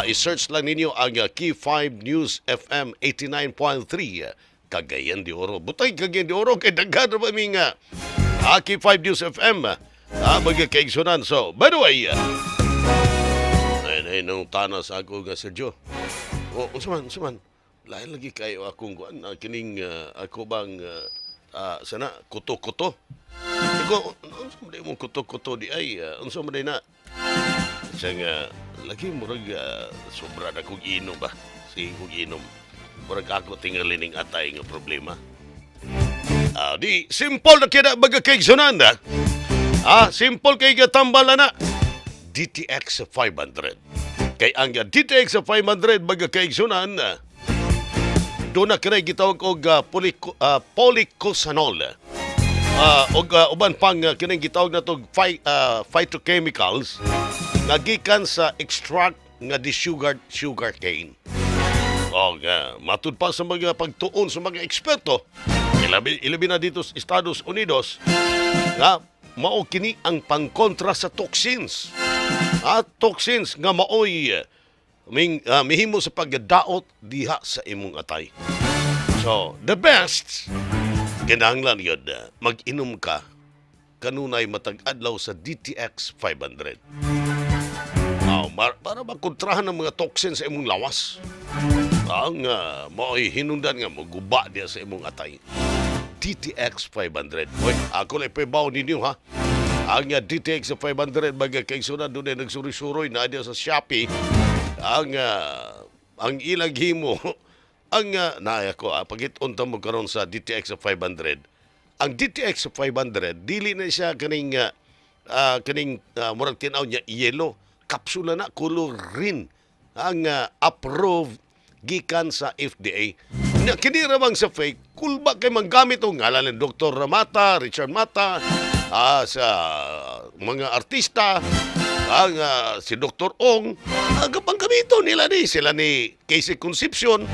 i-search lang ninyo ang K5 News FM 89.3 Cagayan de Oro. Butay Cagayan de Oro kay daghan ra ba mi nga K5 News FM mga kaigsunan. So, by the way, ay nang tana sa ako nga Sergio. Oh, unsa man, unsa man. Lain lagi kayo akong kuan kining ako bang sana kuto-kuto. Iko unsa man mo kuto-kuto di ay unsa man na. Siya nga lagi murag sobra na kog inom ba. Sige kog inom. Murag ako tingali ning atay nga problema. Di simple na kina baga kay sunan. Simple kay tambal na. DTX 500. Kay ang DTX 500 baga kay sunan, doon na kinay gitawag og polycosanol. Og uban pang kining gitawag na tog phytochemicals nga gikan sa extract nga di sugar cane. Og matud pa sa mga pagtuon sa mga eksperto, ilabi na dito sa Estados Unidos, nga mao kini ang pangkontra sa toxins. Toxins nga maoy mihimo sa pagdaot diha sa imong atay. So, the best, kinahanglan yun, mag-inom ka kanunay matag adlaw sa DTX 500. Para makontrahan ang mga toxins sa imong lawas. Ang maoy hinungdan nga maguba diha sa imong atay. DTX 500. Hoy, ako lang ipabaw ninyo ha. Ang DTX 500 mga kaigsunan doon ay nagsuri-suroy na diya sa Shopee. Ang ilang himo, ang naaya ko, pagit-unta mo karon sa DTX 500. Ang DTX 500 dili na siya kaning murag tin-aw niya yellow, kapsula na color green. Ang approved gikan sa FDA. Nya kini ra bang sa fake, kulba kay manggamit og ngalan ni Dr. Mata, Richard Mata, sa mga artista, ang si Dr. Ong, ang gamito nila ni sila ni Casey Concepcion.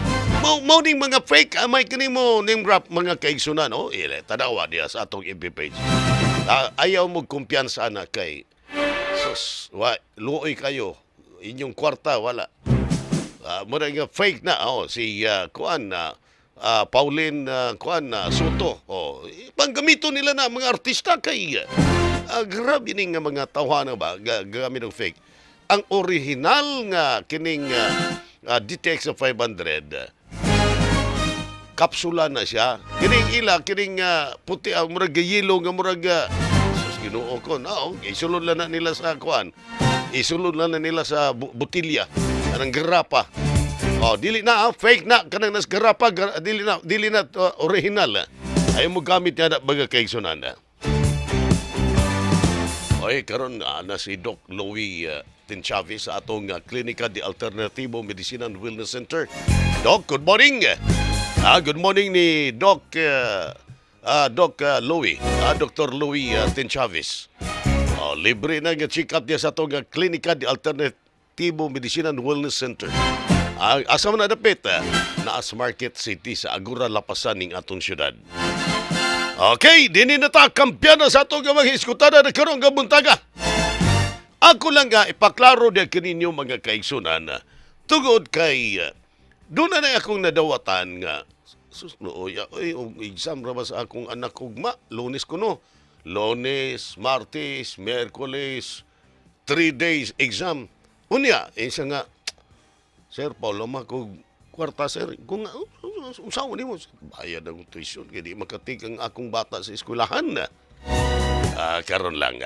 Mao ning mga fake amay kini mo name drop mga kaigsunan, oh, ile tanawa diya sa atong FB page. Ayaw mo kumpiyansa na kay sus, wa luoy kayo inyong kwarta wala. Mura nga fake na oh si kuan na Pauline kuan Soto. Oh, panggamito nila na mga artista kay grabe ning nga mga tawhana ba gamit og fake. Ang original nga kining DTX 500, kapsula na siya. Kining ila, kining puti, murag yellow nga murag sus, Ginoo ko na, oh, isulod lang na nila sa kuan. Isulod lang na nila sa butilya. Anang garapa. Oh, dili na fake na kanang nas garapa, dili na original. Ay mo gamit niya na baga kay sunan. Oy, karon na si Doc Louie Tinchavi sa atong Klinika de Alternativo Medicina and Wellness Center. Doc, good morning. Good morning ni Doc Louie, Dr. Louie Tinchavis. Oh, libre na nga check-up niya sa atong Klinika de Alternativo Medicina and Wellness Center. Asa man na dapit? Naas Market City sa Agora Lapasan ning atong syudad. Okay, dini na ta kampyana sa atong mga hisgutan na karong nga buntaga. Ako lang nga ipaklaro diya kininyo mga kaigsunan tungod kay doon na na akong nadawatan nga sus no oy, oy, og exam ra ba sa akong anak ugma, Lunes kuno, Lunes, Martes, Miyerkules, 3 days exam. Unya eh, siya nga, "Sir, Paulo, ma kog kwarta, sir." Kung unsa nimo bayad ang tuition kay di makatik ang akong bata sa eskwelahan. Karon lang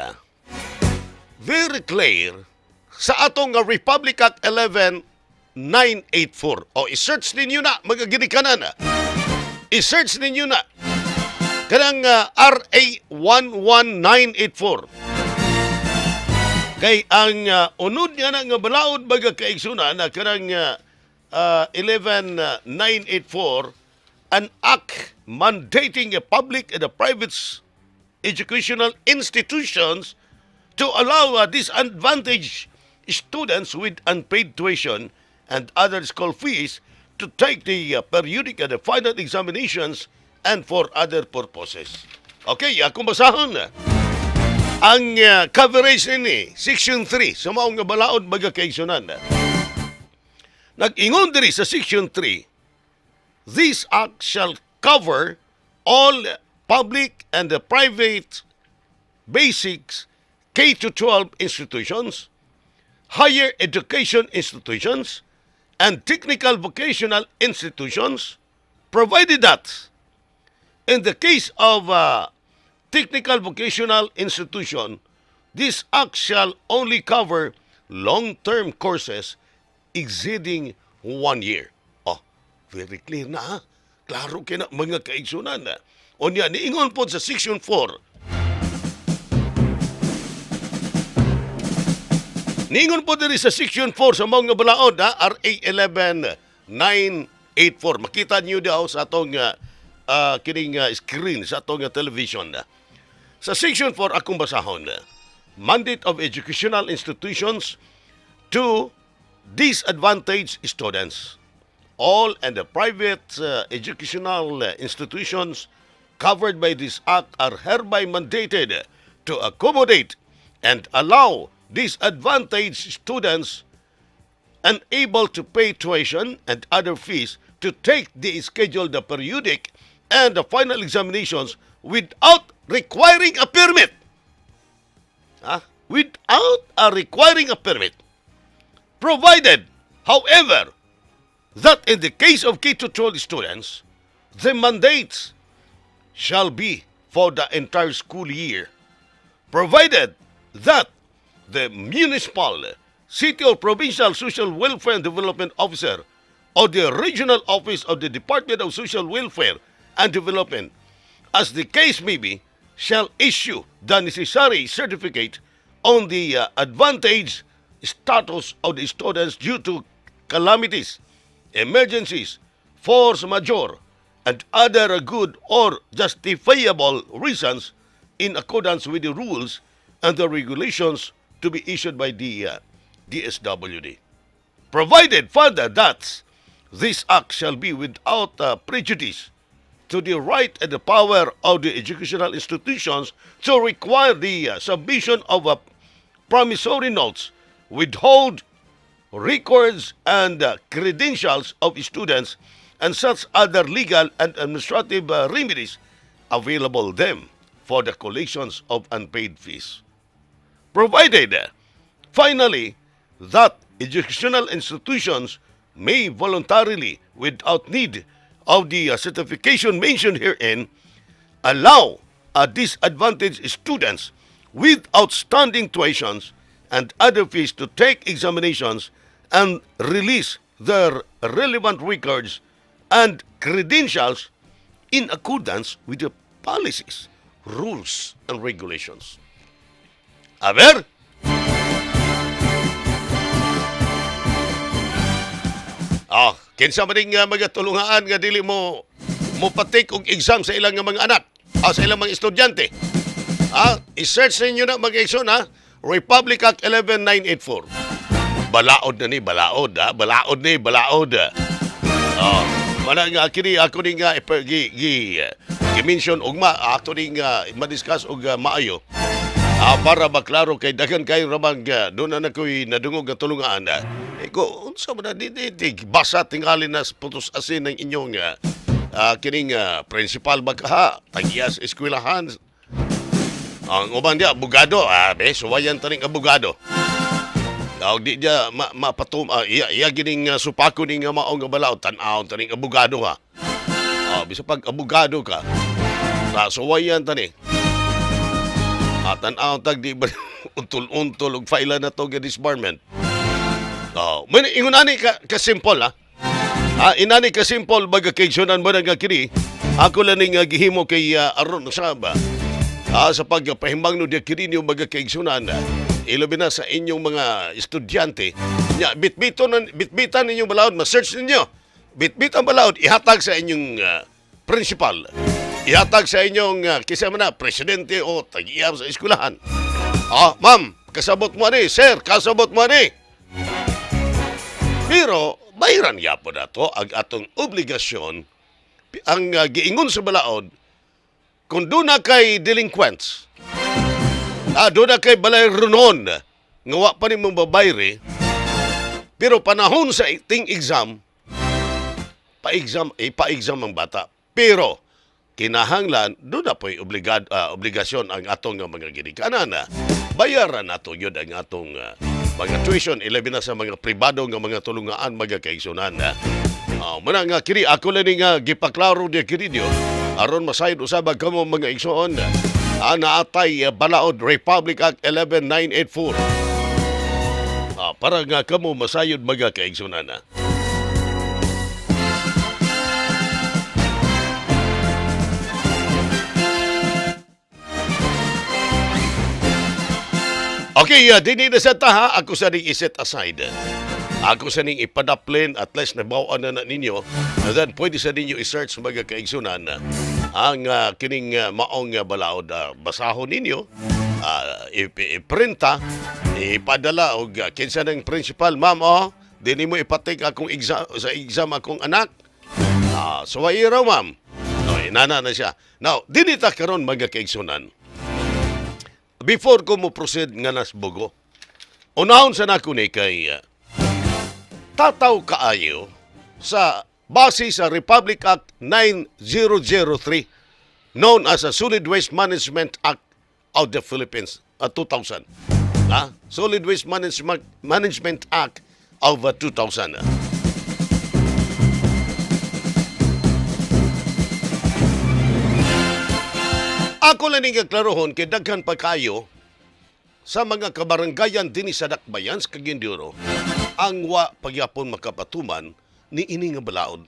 very clear sa atong nga Republic Act 11984. O i-search ninyo na mga ginikanan. I-search ninyo na kanang RA 11984. Kay ang unod niya na nga balaod baga kaigsunan na kanang 11984, an act mandating a public and a private educational institutions to allow disadvantaged students with unpaid tuition and other school fees to take the periodic and the final examinations and for other purposes. Okay, akong basahon. Ang coverage nini, Section 3, sa maong nga balaod baga kaigsunan. Nag-ingon diri sa Section 3, "This act shall cover all public and the private basics K-12 institutions, higher education institutions, and technical vocational institutions, provided that in the case of a technical vocational institution, this act shall only cover long-term courses exceeding one year." Oh, very clear na ha. Klaro kina mga kaigsunan. Unya, niingon po sa Section 4. Niingon po diri sa Section 4 sa mga balaod ha, RA 11984. Makita niyo daw sa atong kining screen sa atong television. Sa Section 4 akong basahon. Mandate of educational institutions to disadvantaged students. "All and the private educational institutions covered by this act are hereby mandated to accommodate and allow disadvantaged students unable to pay tuition and other fees to take the scheduled periodic and the final examinations without requiring a permit." Ah, without requiring a permit. "Provided, however, that in the case of K-12 students, the mandates shall be for the entire school year, provided that the municipal, city or provincial social welfare and development officer or the regional office of the Department of Social Welfare and Development, as the case may be, shall issue the necessary certificate on the advantage status of the students due to calamities, emergencies, force majeure, and other good or justifiable reasons in accordance with the rules and the regulations to be issued by the DSWD. Provided further that this act shall be without prejudice to the right and the power of the educational institutions to require the submission of promissory notes, withhold records and credentials of students and such other legal and administrative remedies available them for the collections of unpaid fees. Provided, finally, that educational institutions may voluntarily, without need of the certification mentioned herein, allow a disadvantaged students with outstanding tuitions and other fees to take examinations and release their relevant records and credentials in accordance with the policies, rules, and regulations. A ver. Ah, kinsa man ning mga tulungaan nga dili mo mopatik og exam sa ilang nga mga anak, sa ilang mga estudyante. Ah, i-search ninyo na mga igsoon ha. Republic Act 11984. Balaod na ni, balaod ha. Balaod ni, balaod. Oh, mana nga kini ako ni nga gi mention ugma ato ning ma-discuss og maayo. Para maklaro kay daghan kayo ramang doon na nakoy nadungog nga tulungaan. Iko unsa man na di, di, di basa tingali na putos asin ng inyong kining principal ba ka ha tag-iya sa eskwelahan. Ang uban dia abogado, be suwayan taning abogado. Og di dia mapatum iya iya gining supako ning mao nga balaod tan-aw taning abogado ha. Bisa pag abogado ka sa suwayan tani. Tan-aw tag di ba untul-untul og file na to ga disbarment. Oh, man ingon ani ka simple ha. Inani ka simple baga kay mo nga kini. Ako lang ning gihimo kay aron sa ba. Sa pagpahimbang no diya kini niyo baga kaigsunan. Ilabi na sa inyong mga estudyante. Nya bitbitan ninyong balaod, ma-search ninyo. Bitbitan balaod ihatag sa inyong principal. Ihatag sa inyong kisa man na presidente o tag-iya sa eskwelahan. Ma'am, kasabot mo ani, sir, kasabot mo ani. Pero bayran gyapon nato ang atong obligasyon ang giingon sa balaod kung doon na kay delinquents, doon na kay balay runon, nga wa pa nimo babayri, pero panahon sa ting exam, pa-exam ang bata. Pero kinahanglan doon na po'y obligasyon ang atong mga ginikanan. Bayaran nato yun ang atong mga tuition, ilabi na sa mga pribado nga mga tulungaan, mga kaigsunan. Muna nga kini ako lang nga gipaklaro diya kini niyo aron masayod usab kamo mga igsoon. Naatay balaod Republic Act 11984. Para nga kamo masayod mga kaigsunan. Okay, dini na sa taha, ako sa ning i-set aside. Ako sa ning ipadaplin, at least nabawaan na ninyo. And then, pwede sa ninyo i-search mga kaigsunan ang kining maong balaod. Basahon ninyo, iprinta, ipadala, og kinsa ng principal, ma'am, oh, dini mo ipatik akong exam, sa exam akong anak. So, ay raw, ma'am. No, inana na siya. Now, dini ta karon mga kaigsunan. Before ko mo proceed nga nas Bogo, unahon sa nako ni kay tataw kaayo sa base sa Republic Act 9003 known as the Solid Waste Management Act of the Philippines 2000. Solid Waste Management Act of 2000. Ako lang ning klarohon kay daghan pa kayo sa mga kabaranggayan dinhi sa Dakbayan sa Cagayan de Oro ang wa pagyapon makapatuman ni ini nga balaod.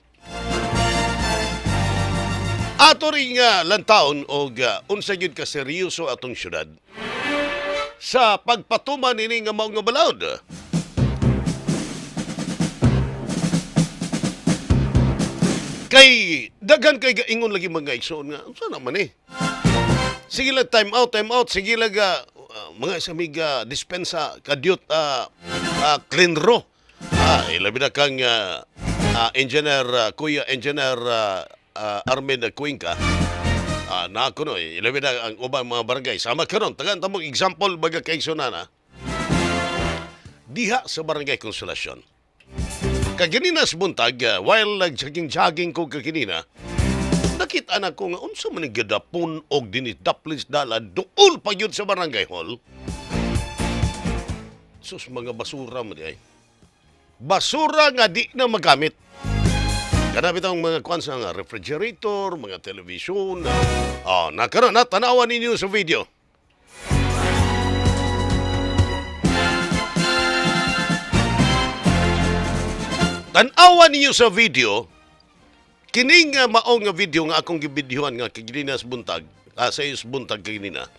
Ato ring lantaon og unsa gyud ka seryoso atong syudad sa pagpatuman ini nga mao nga balaod. Kay daghan kay gaingon lagi mga igsoon nga unsa naman eh. Sige lang, time out. Sige lang, mga samig dispensa, kadyot, clean ro. Ilabi na kang engineer, Kuya Engineer Armin Cuenca. Na ako no, ilabi na ang ubang mga barangay. Sama karon, tagaan tamong example, baga kay Sonana. Diha sa Barangay Consolacion. Kaganina sa buntag, while nag-jogging-jogging ko kaganina, nakita na ko nga unsa man ni gadapon og dinidaplis dala duol pa gyud sa barangay hall. Sus, mga basura mo di ay. Basura nga di na magamit. Kana bitang mga kwan sa nga refrigerator, mga television. Oh, nakaroon na tanawan ninyo sa video. Tanawan ninyo sa video, kining maong nga video nga akong gibidyohan nga kaganina sa buntag, sa iyos buntag kaganina.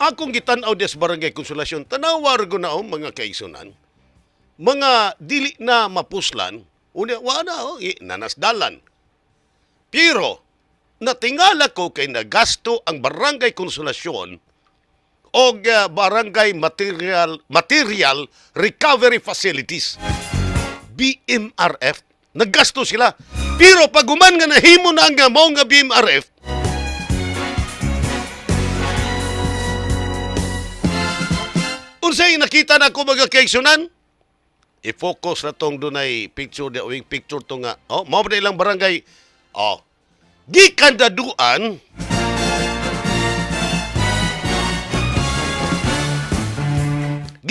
Akong gitan-aw des barangay Konsolasyon, tanawa ra na oh, mga kaigsunan. Mga dili na mapuslan, unya wa na oh, nanasdalan. Pero natingala ko kay nagasto ang barangay Konsolasyon og barangay material recovery facilities, BMRF. Naggasto sila. Pero pag human nga nahimo na ang mao nga BMRF, unsay nakita na ko mga kaigsunan? I-focus na tong dunay picture di uwing picture to nga. Oh, mao ba ilang barangay? Oh. Gikan daduan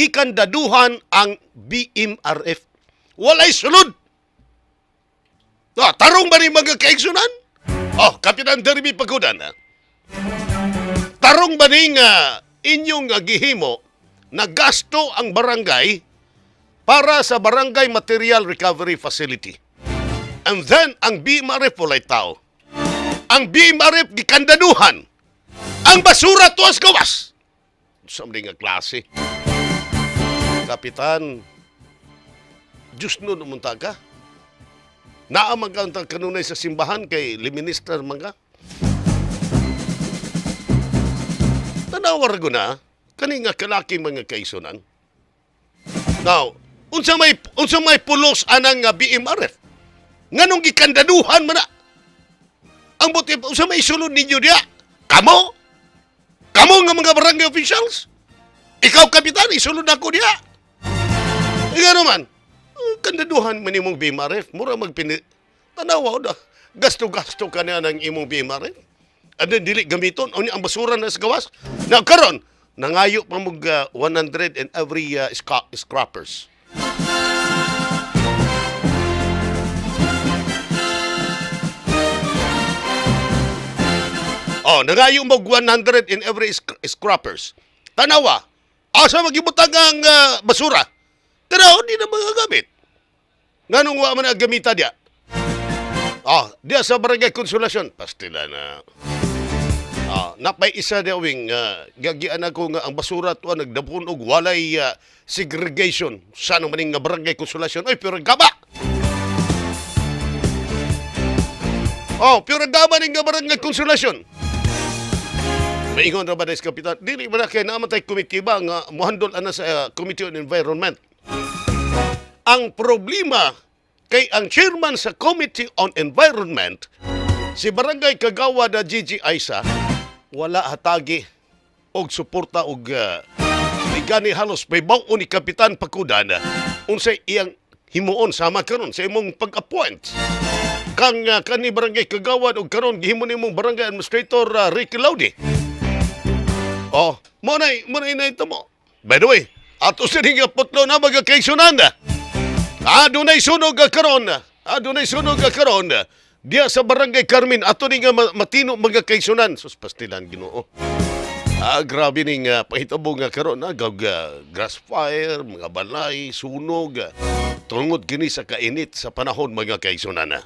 gikandaduhan ang BMRF. Walay sulod. Ah, tarong ba ni mga kaigsunan? Oh, Kapitan Derby Pagudan. Ha? Tarong ba ni nga inyong gihimo na gasto ang barangay para sa Barangay Material Recovery Facility? And then, ang BMRF walay tao. Ang BMRF gikandaduhan. Ang basura tuas gawas. Sa nga klase. Kapitan, Diyos nun umunta ka. Naamang ka ang kanunay sa simbahan kay liminister man ka. Tanawar ko na, kani nga kalaki mga kaisunan. Now, unsa may pulos anang BMRF? Nganong gikandaduhan man na? Ang buti, unsa may sulod ninyo diya? Kamo? Kamo nga mga barangay officials? Ikaw, kapitan, isulod ako diya. Nga naman, kandaduhan man imong BMRF, mura magpini... Tanawa na, gasto-gasto ka na ng imong BMRF. And then, dili gamiton, ang basura na sa gawas. Na karon, nangayo pa mag 100 and every scrappers. Oh, nangayo mag 100 in every scrappers. Tanawa, asa magibutang ang basura? Pero di na magagamit. Nganong wa man ang gamita diya? Ah, diya sa Barangay Konsolasyon. Pastila na. Ah, napay isa diya wing gagian ako nga ang basura tuwa nagdapon og walay segregation. Sa man nga Barangay Konsolasyon? Ay, pero gaba. Oh, pero gaba ning nga Barangay Konsolasyon. Maingon ra ba des kapitan? Dili ba na kay namatay komite ba nga mohandol ana sa Committee on Environment? Ang problema kay ang chairman sa Committee on Environment, si Barangay Kagawad na Gigi Aisa, wala hatagi og suporta og gani halos may baw-o ni Kapitan Pakudan unsay iyang himuon sama karon sa imong pag-appoint kang kani Barangay Kagawad og karon gihimo nimong Barangay Administrator Ricky Laude. Oh, mo nay ito mo. By the way, ato sining putlo na mga kaigsunan. Adunay sunog karon. Adunay sunog karon. Diya sa Barangay Carmen ato ni nga matino mga kaigsunan. Sus pastilan Ginoo. Ah, grabe ning pahitabo nga karon na grass fire, mga balay, sunog. Tungod kini sa kainit sa panahon mga kaigsunan.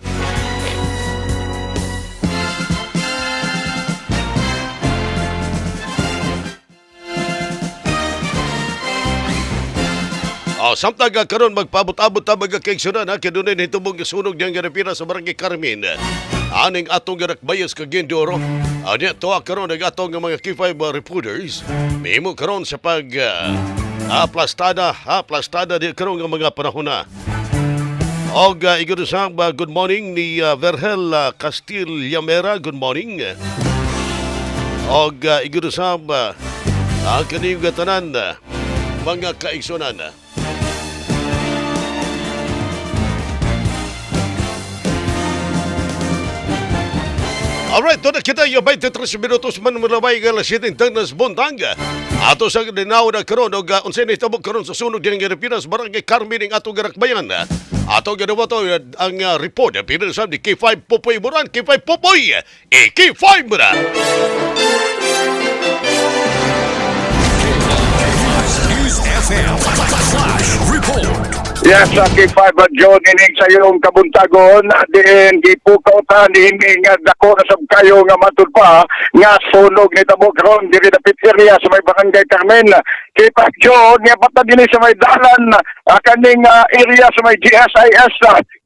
Oh, samtang karon magpaabot-abot ta mga kaigsunan ha, kay dunay nahitubong sunog diyang garapira sa Barangay Carmen. Aning atong garakbayos kag Oro. Anya tuwa karon ang atong mga K5 reporters. Mihimo karon sa pag aplastada di karon nga mga panahon na. Og iguro sa good morning ni Vergel Castil Yamera, good morning. Og iguro sa ang kaniyong tanan mga kaigsunan. Alright, to na kita yung 23 minutos man mulabay nga alas 7 tagnas buntag. Ato sa dinaw na karon og unsay nahitabo karon sa sunog dinhi nga Pilipinas, Barangay Carmen ing atong garakbayan. Ato ganawa to ang report pinasab ni K5 Popoy Moran, K5 Popoy. E K5 na. News FM Flash Report. Yes, sa K5 at John, inig sa iyong kabuntagon, diin gipukaw ta niini nga dako na sab kayo nga matud pa nga sunog ni tabo karon diri dapit area sa may Barangay Carmen. K5 John, nga pata dinhi sa may dalan kaning area sa may GSIS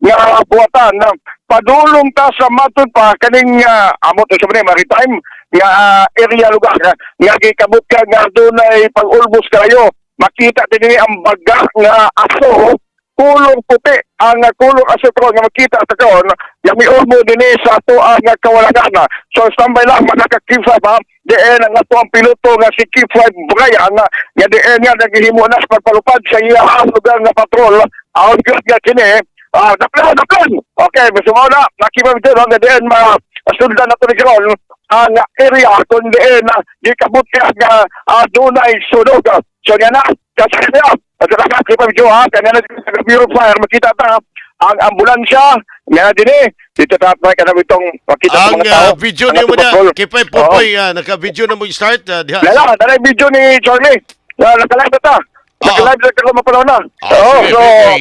nga buhatan. Padulong ta sa matud pa kaning amot sa may maritime nga area lugar nga gikabot ka nga dunay pag-ulbos kayo. Makita dinhi ang baga nga aso, kulong puti ang kulong aso karon nga makita sa karon nga miulbo dinhi sa ato ang kawalangan. So standby lang mga ka-K5 ha. Diin ang ato ang piloto nga si K5 Brian nga diin nga naghihimo na sa pagpalupad sa iyang lugar nga patrol. Aon gyud nga kini daplan daplan. Okay, basta mo na nakita dito nga diin ma sundan nato ni karon ang area kung diin gikabot nga dunay sunog. So nga na kasi niya at saka K5 Joe ha, kanya na sa Bureau of Fire makita ta ang ambulansya nga dinhi dito ta pa kana itong makita sa Ang mga tao. video ang niyo mo na patrol. K5 Popoy, naka-video na mo start diha. Lala, dala yung video ni Charlie. Naka-live na ta. Naka-live na karon mapalaw na. Oo, Sige, so okay,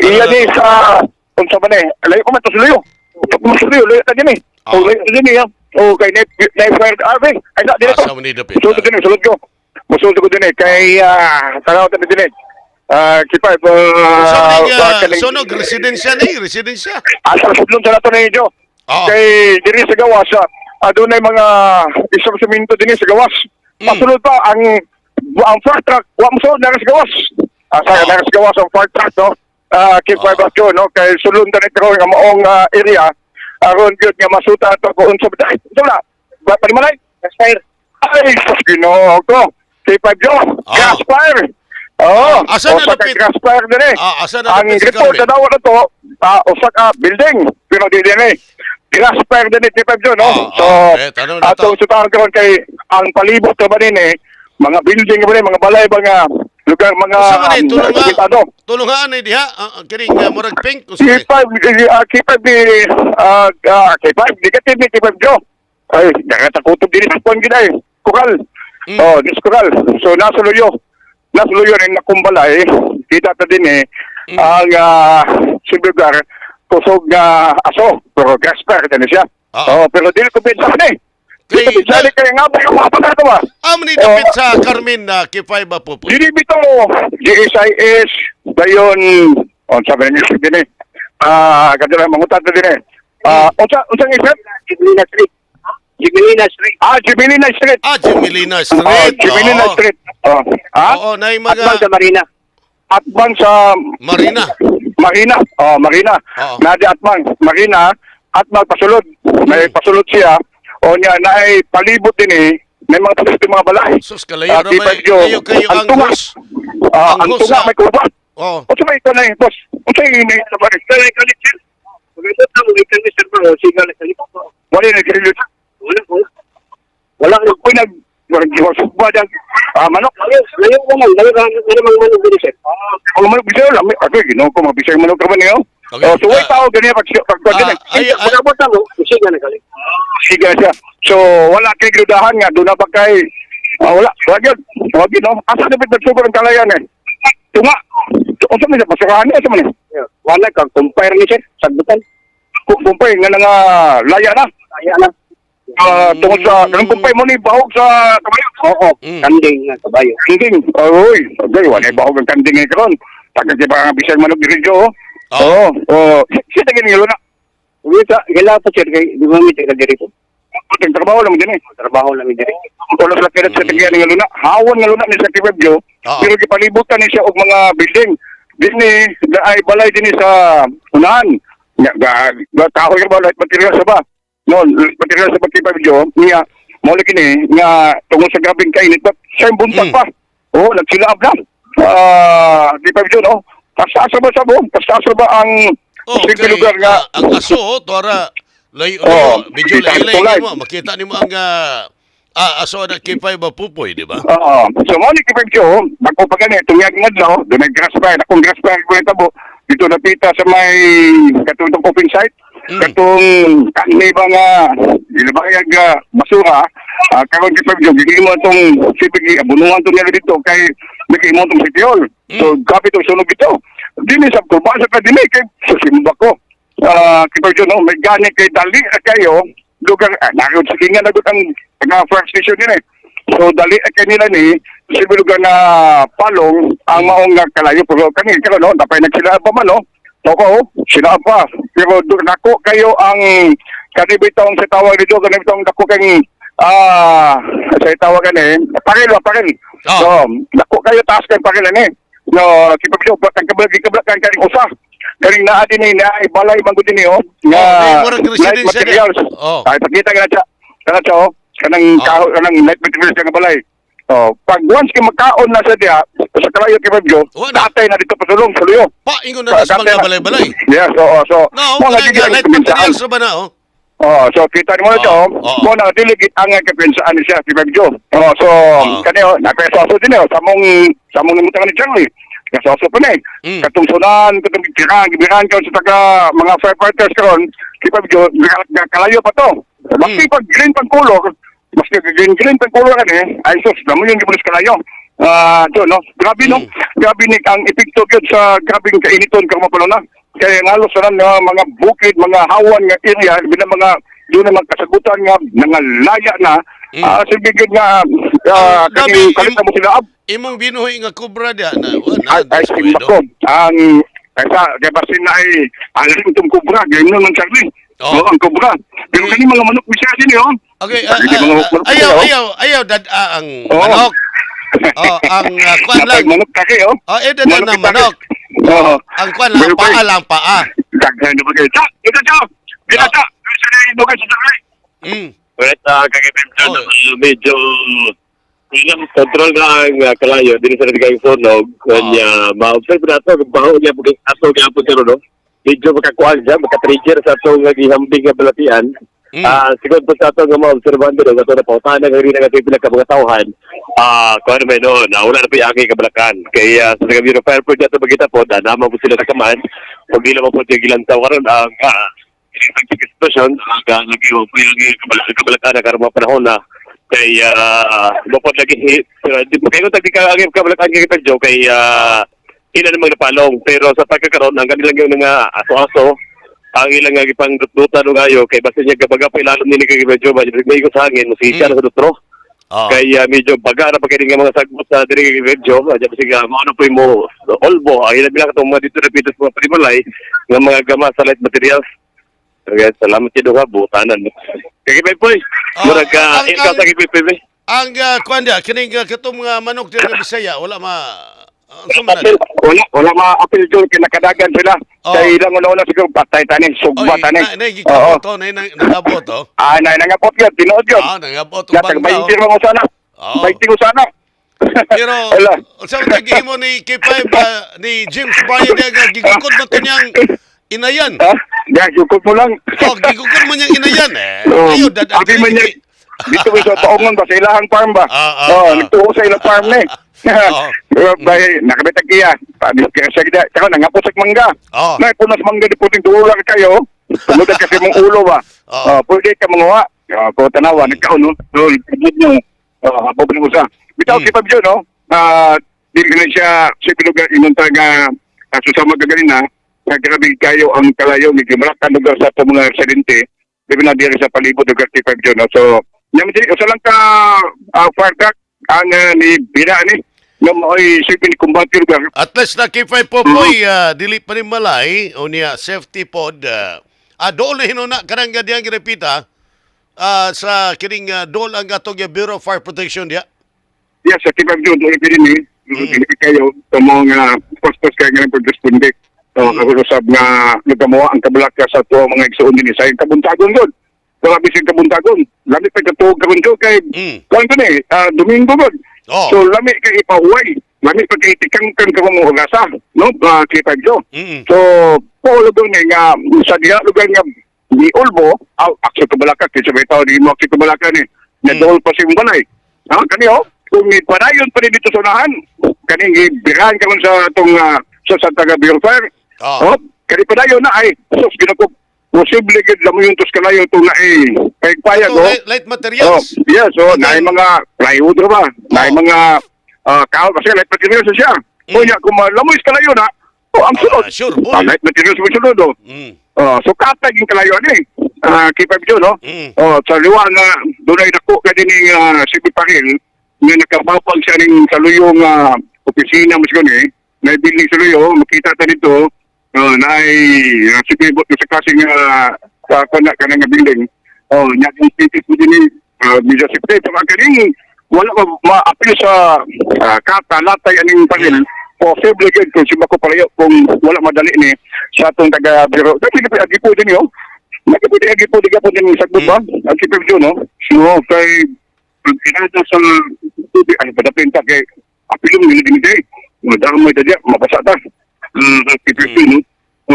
iya ni sa unsa man eh. Layo ko man to suluyo. Suluyo, layo ta dinhi. Oh, layo ta dinhi ha. Oh, kay net net fire Arvin. Ay na dinhi to. Asa man ni dapit? Musulod ko dinhi, sulod ko. Musulod ko dinhi kay tanaw ta dinhi. K5 Sa sunog residensya ni, residensya. Asa sa sulod sa nato ni Joe. Kay diri sa gawas, adunay mga isang semento dinhi sa gawas. Pasulod pa ang fire truck, wa mo sulod na sa gawas. Sa na sa gawas ang fire truck no. K5 at Joe no kay sulod ta ni karon nga maong area aron gyud nga masuta ato kung unsa ba. Unsa ba? Ba panimalay? Gas fire. Ay, sus, Ginoo ko. K5 Joe, gas fire. Oo. Asa na usa ka dapit? gas fire dinhi. Asa na Ang dapit sa report Carmen? sa dawat na to, usa ka building, pero di dinhi. Grass fire dinhi K5 Joe, no? So, eh, tanaw na to. atong sutahan karon kay ang palibot na ba din eh, mga building ba din, mga balay ba nga lugar mga Unsa man ni tulungan? komentado. Tulungan ni diha, kining murag pink unsa ni? K5 K5 di K5 negative ni K5 Joe. Ay, nakatakutob din sa kuwan gid ay. Kural. Oh, dis kural. So nasa luyo. Nasa luyo rin nakumbalay. Kita ta din eh ang lugar kusog nga aso pero gas fire din siya. Oh, pero dili ko pinsan eh. Dili ko pinsan kay nga ba yung mga pagkato ba? Amo ni dapit sa Carmen na K5 Popoy. Dili bitaw GSIS dayon on sabi niyo din eh. Kadto mangutan ta din eh. Unsa unsang isip? Jimelina Street. Jimelina Street. Jimelina Street. Jimelina Street. Oh, Jimelina Oo. Street. Oh. Ha? Oo, na yung mga Atbang sa Marina. Atbang sa Marina. Marina. Oh, Marina. Nadi Atbang, Marina, Atbang pasulod. May pasulod siya. O niya naay palibot din eh. May mga palibot yung mga balay. Sus, kalayo na K5 may Joe. layo kayo Ang ang tunga. hos. Ang Ang hos tunga sa- may kubat. Oh. Unsa may ito na eh, boss? Unsa yung may sa baris? Wala na nagkalit. Wala, wala. Wala ko nag sugba dyan. Manok. Layo ko man, layo ka namang manok din sir. Ang manok bisaya lang. Ako ginoo ko mga bisaya manok ka ba niyo? Okay. Oh, so way tao ganyan pag pag ay, ay, pag mo, siga na kali. Siga siya. So wala kay grudahan nga doon na ba kay wala, wala gyud. Wala gyud no. Asa na bit nagsugod ang kalayan eh. Tunga. Unsa man siya basurahan niya sa man. Wala ka compare ni sir, sagbutan. Kumpay nga nga laya na. Laya na. Tungod sa kanang kumpay mo ni bahog sa kabayo. Oo, kanding nga kabayo. Kanding. Oy, okay, wala bahog ang kanding ni karon. Taga di ba ang bisag manok diri jo. Oo. Oh, siya tagin nga luna. Uwi sa gila pa sir kay di ba mi taga diri ko. Ang trabaho lang din eh. Trabaho lang diri. Wala sa kirat sa tagian nga luna. Hawon nga luna ni sa Kibebyo. Pero gipalibutan ni siya og mga building. Dinhi ay balay dinhi sa unahan. Nga ga kahoy ba light material sa ba? No, material sa Kibebyo niya mo kini nga tungod sa grabeng kainit ba sa buntag pa. Oh, nagsilaab na. Kibebyo no. Taas ba sa bo? Taas ba ang Okay. lugar nga Ang aso, tuara Layo, Oo. layo, medyo Kita layo ang tulay. mo, makita nimo ang aso na K5 ba pupoy, di ba? Oo. So, mo ni K5 Joe, bago pa gani, tungyag nga adlaw, doon ay grass fire, akong grass fire ko tabo, dito napita sa may katong open site, katong kanhi ba nga, ginabayag nga basura, karon K5 Joe, gigil mo itong sibig, abunuhan to nila dito, kay nagkimo itong City Hall. So, grabe itong sunog dito. Dili sab ko, basa ka dili, kay susimba ko. K5 Joe, no, may gani kay dali kayo, lugar, naroon sa lingan na ang fire station nila eh. So dali kay nila ni siguro lugar na palong ang maong nga kalayo pero kani karon no napay nagsila pa man no. Toko sila pa pero nako kayo ang kanibitong sa tawag dito kanibitong dako kang sa tawag ani paril ba paril. So dako kayo taas kay paril ani. No kipabyo kan kablag kablag kan kaning usa. Kaning naa din ni naa balay man gud ni oh nga Oh, murag light residence niya. materials. Oh. Ay pakita ka na siya. Kana siya oh. Kanang kahoy kanang light materials nga balay. Oh, pag once kay makaon na sa diha sa kalayo kay Fabio, tatay na dito pasulong sa luyo. Pa ingon na sa mga balay-balay. Yes, oo. So, No, mo na kanang gid ang light kumensaan. materials ba na oh? Oh, so kita mo na siya, oh. Mo na dili gid ang kapensaan ni siya si Fabio. Oh, so kani oh, nakasaso din oh, samong nimutangan ni Charlie. Kasaso pa na eh. Katong sunan, katong gibiran, gibiran karon sa taga mga firefighters karon, si Fabio kalayo pa to. Maski pag green pang color, maski green green pang color kani, ay sus, damo yung gibulis kalayo. To, no? Grabe no. Grabe ni ang epekto gyud sa grabing kainiton karon mapalo na. Kaya ngalos na nga mga bukid, mga hawan nga area, labi na mga doon na mga kasagutan nga nangalaya na. Sige gyud nga Grabe, kaning kalit mo sila ab. Imong binuhi nga kubra diya na wa na. Ay, simba ko. Ang kaysa kay basin na ay alam itong kubra, ganyan man Charlie. Oh. Oh, ang kubra. Pero kani mga manok bisaya din oh. Okay, Kani mga manok ayaw bisaya, oh. ayaw ayaw dad ang Oo. manok. Oh, ang kuan lang. Napay manok kaki oh. Oh, eh dad Manok na kitake. manok. Oo. Ang kuan lang paa lang paa. Daghan na ba kayo? Cha! Ito cha! Ito cha! Sa na sa Charlie. Alright, kagipin medyo ilang control na ang kalayo dili sa nagiging sunog kanya ma-observe na ato ang baho niya pag ato gyapon karon no medyo makakuan siya makatrigger sa atong gihambing nga balatian. Siguro po sa ato nga ma-obserbahan dito ato na pautana nga rin ang ating pila ka mga tawhan kuan may no nauna na po yung aking kabalakan kay sa taga Bureau of Fire po dito magita po naman po sila sa kaman pag di naman po siya gilantaw karon ang explosion ang lagi po yung kabalakan na karon mga panahon na kay mapod lagi pero di mo kayo tagdi ka ang kabalakan kay Pedro kay ila namang napalong pero sa pagkakaroon ang kanilang yung nga aso-aso ang ilang nga gipang dutdutan og ayo kay basta niya gabaga pa ilalom nini kay Pedro ba may sa hangin musisya na sa dutro kay medyo baga na pa kini nga mga sagbot sa diri kay Pedro adya kasi mao na po mo olbo ang ilang bilang katong mga dito na pito sa mga panimalay nga mga gama sa light materials. Okay, salamat kay duha butanan. Kay Pepoy, murag ka ikaw sa kay Pepoy. Ang kuan dia kining katong mga manok diri nga Bisaya wala ma unsa man na? Wala ma-appeal dyan, kinakadagan sila. Kay ilang una-una siguro patay tani, sugba tani. Na gikabot to, na nangabot to. Ah, na nangabot yun, tinuod yun. Ah, nangabot Ya, bangga. tag 20 mo sana. 20 mo sana. Pero unsa man gihimo ni K5 ni James Bryan diya nga gigukod na to niyang inayan. Ha? Ya, gigukod mo lang. Oh, gigukod mo niyang inayan eh. So, Ayo dad abi man niya, dito sa Paongon ba, sa ilahang farm ba? Oh, nagtuo sa ilang farm na eh. Bay, nakabitag iya. Padisgrasya kita. Tsaka nangapos sa mangga. Oh. Na punas mangga di puting dulo lang kayo. Tumod kasi mong ulo ba. Oh, pwede ka manguha. Oh, kung tanawa, nagkaon no. So, nagkabot nyo. Oh, hapog na usa. Bitaw kay Fabio no. Dili na siya sa lugar inon talaga susama kaganina. Nga grabe kayo ang kalayo ni gimrakan lugar sa ato mga residente. Di na diri sa palibot lugar kay Fabio no. So, nya usa lang ka fire truck ang ni bina ni nga mao'y sipin kumbati lugar. At least na K5 Popoy, dili pa ni malay o niya safety pod. Dool na hinuna karang nga diyang girepita sa kining dool ang atong Bureau of Fire Protection diya. Yes, sa K5 June, doon din ni. Dili kayo sa mga postos kay nga pagresponde. So, usab nga nagamuha ang kabalaka sa tuwa mga igsuon dinhi sa kabuntagon gud. Grabe sa kabuntagon. Lami pa katuog karon jo kay kuan ko ni Domingo gud. Oh. So lami kay ipahuway. Lami pa kay tikang kan ka mo orasa, no? K5 Jo. So po lugar ni nga sa diha lugar nga Ni Ulbo, aw akso kabalaka kaysa may tao di mo akso kabalaka ni. Nadol pa siyang balay. Ha, kani oh, kung padayon pa ni dito sa unahan, kaning gibirahan karon sa atong sa Santa Gabriel Fire. Oh, kani padayon na ay sus ginako posible gid lamuyon tos kalayo itong na ay payag Ito, oh. light materials. Oh, yes, oh, naay mga plywood ra ba? Naay mga kahoy kasi light materials na siya. Kunya kung malamoy sa kalayo na, oh, ang sunod. Sure, ah, light materials mo sunod oh. Oh, so katag yung kalayo ani. Ah, K5 yun, no? Oh, sa liwa nga dunay dako ka din ning CB Paril nga nakababag siya ning sa luyong opisina mo siguro eh. May building sa luyo, makita ta dito. Oh, naay CB bot sa klaseng sa kana kana nga building. Oh, nya yung titis mo din medyo safety so ang kaning wala ma maapil sa kata latay aning paril. Posible gyud kung sima ko palayo kung wala madali ni sa atong taga biro. Dami na agi po din yo. Nagipudi agi po di po din sa ba? Ang sipip no. So kay pag inada sa tubig ay padapin ta kay apilong nila din day. Madamay ta diya mabasa ta. Sipip no.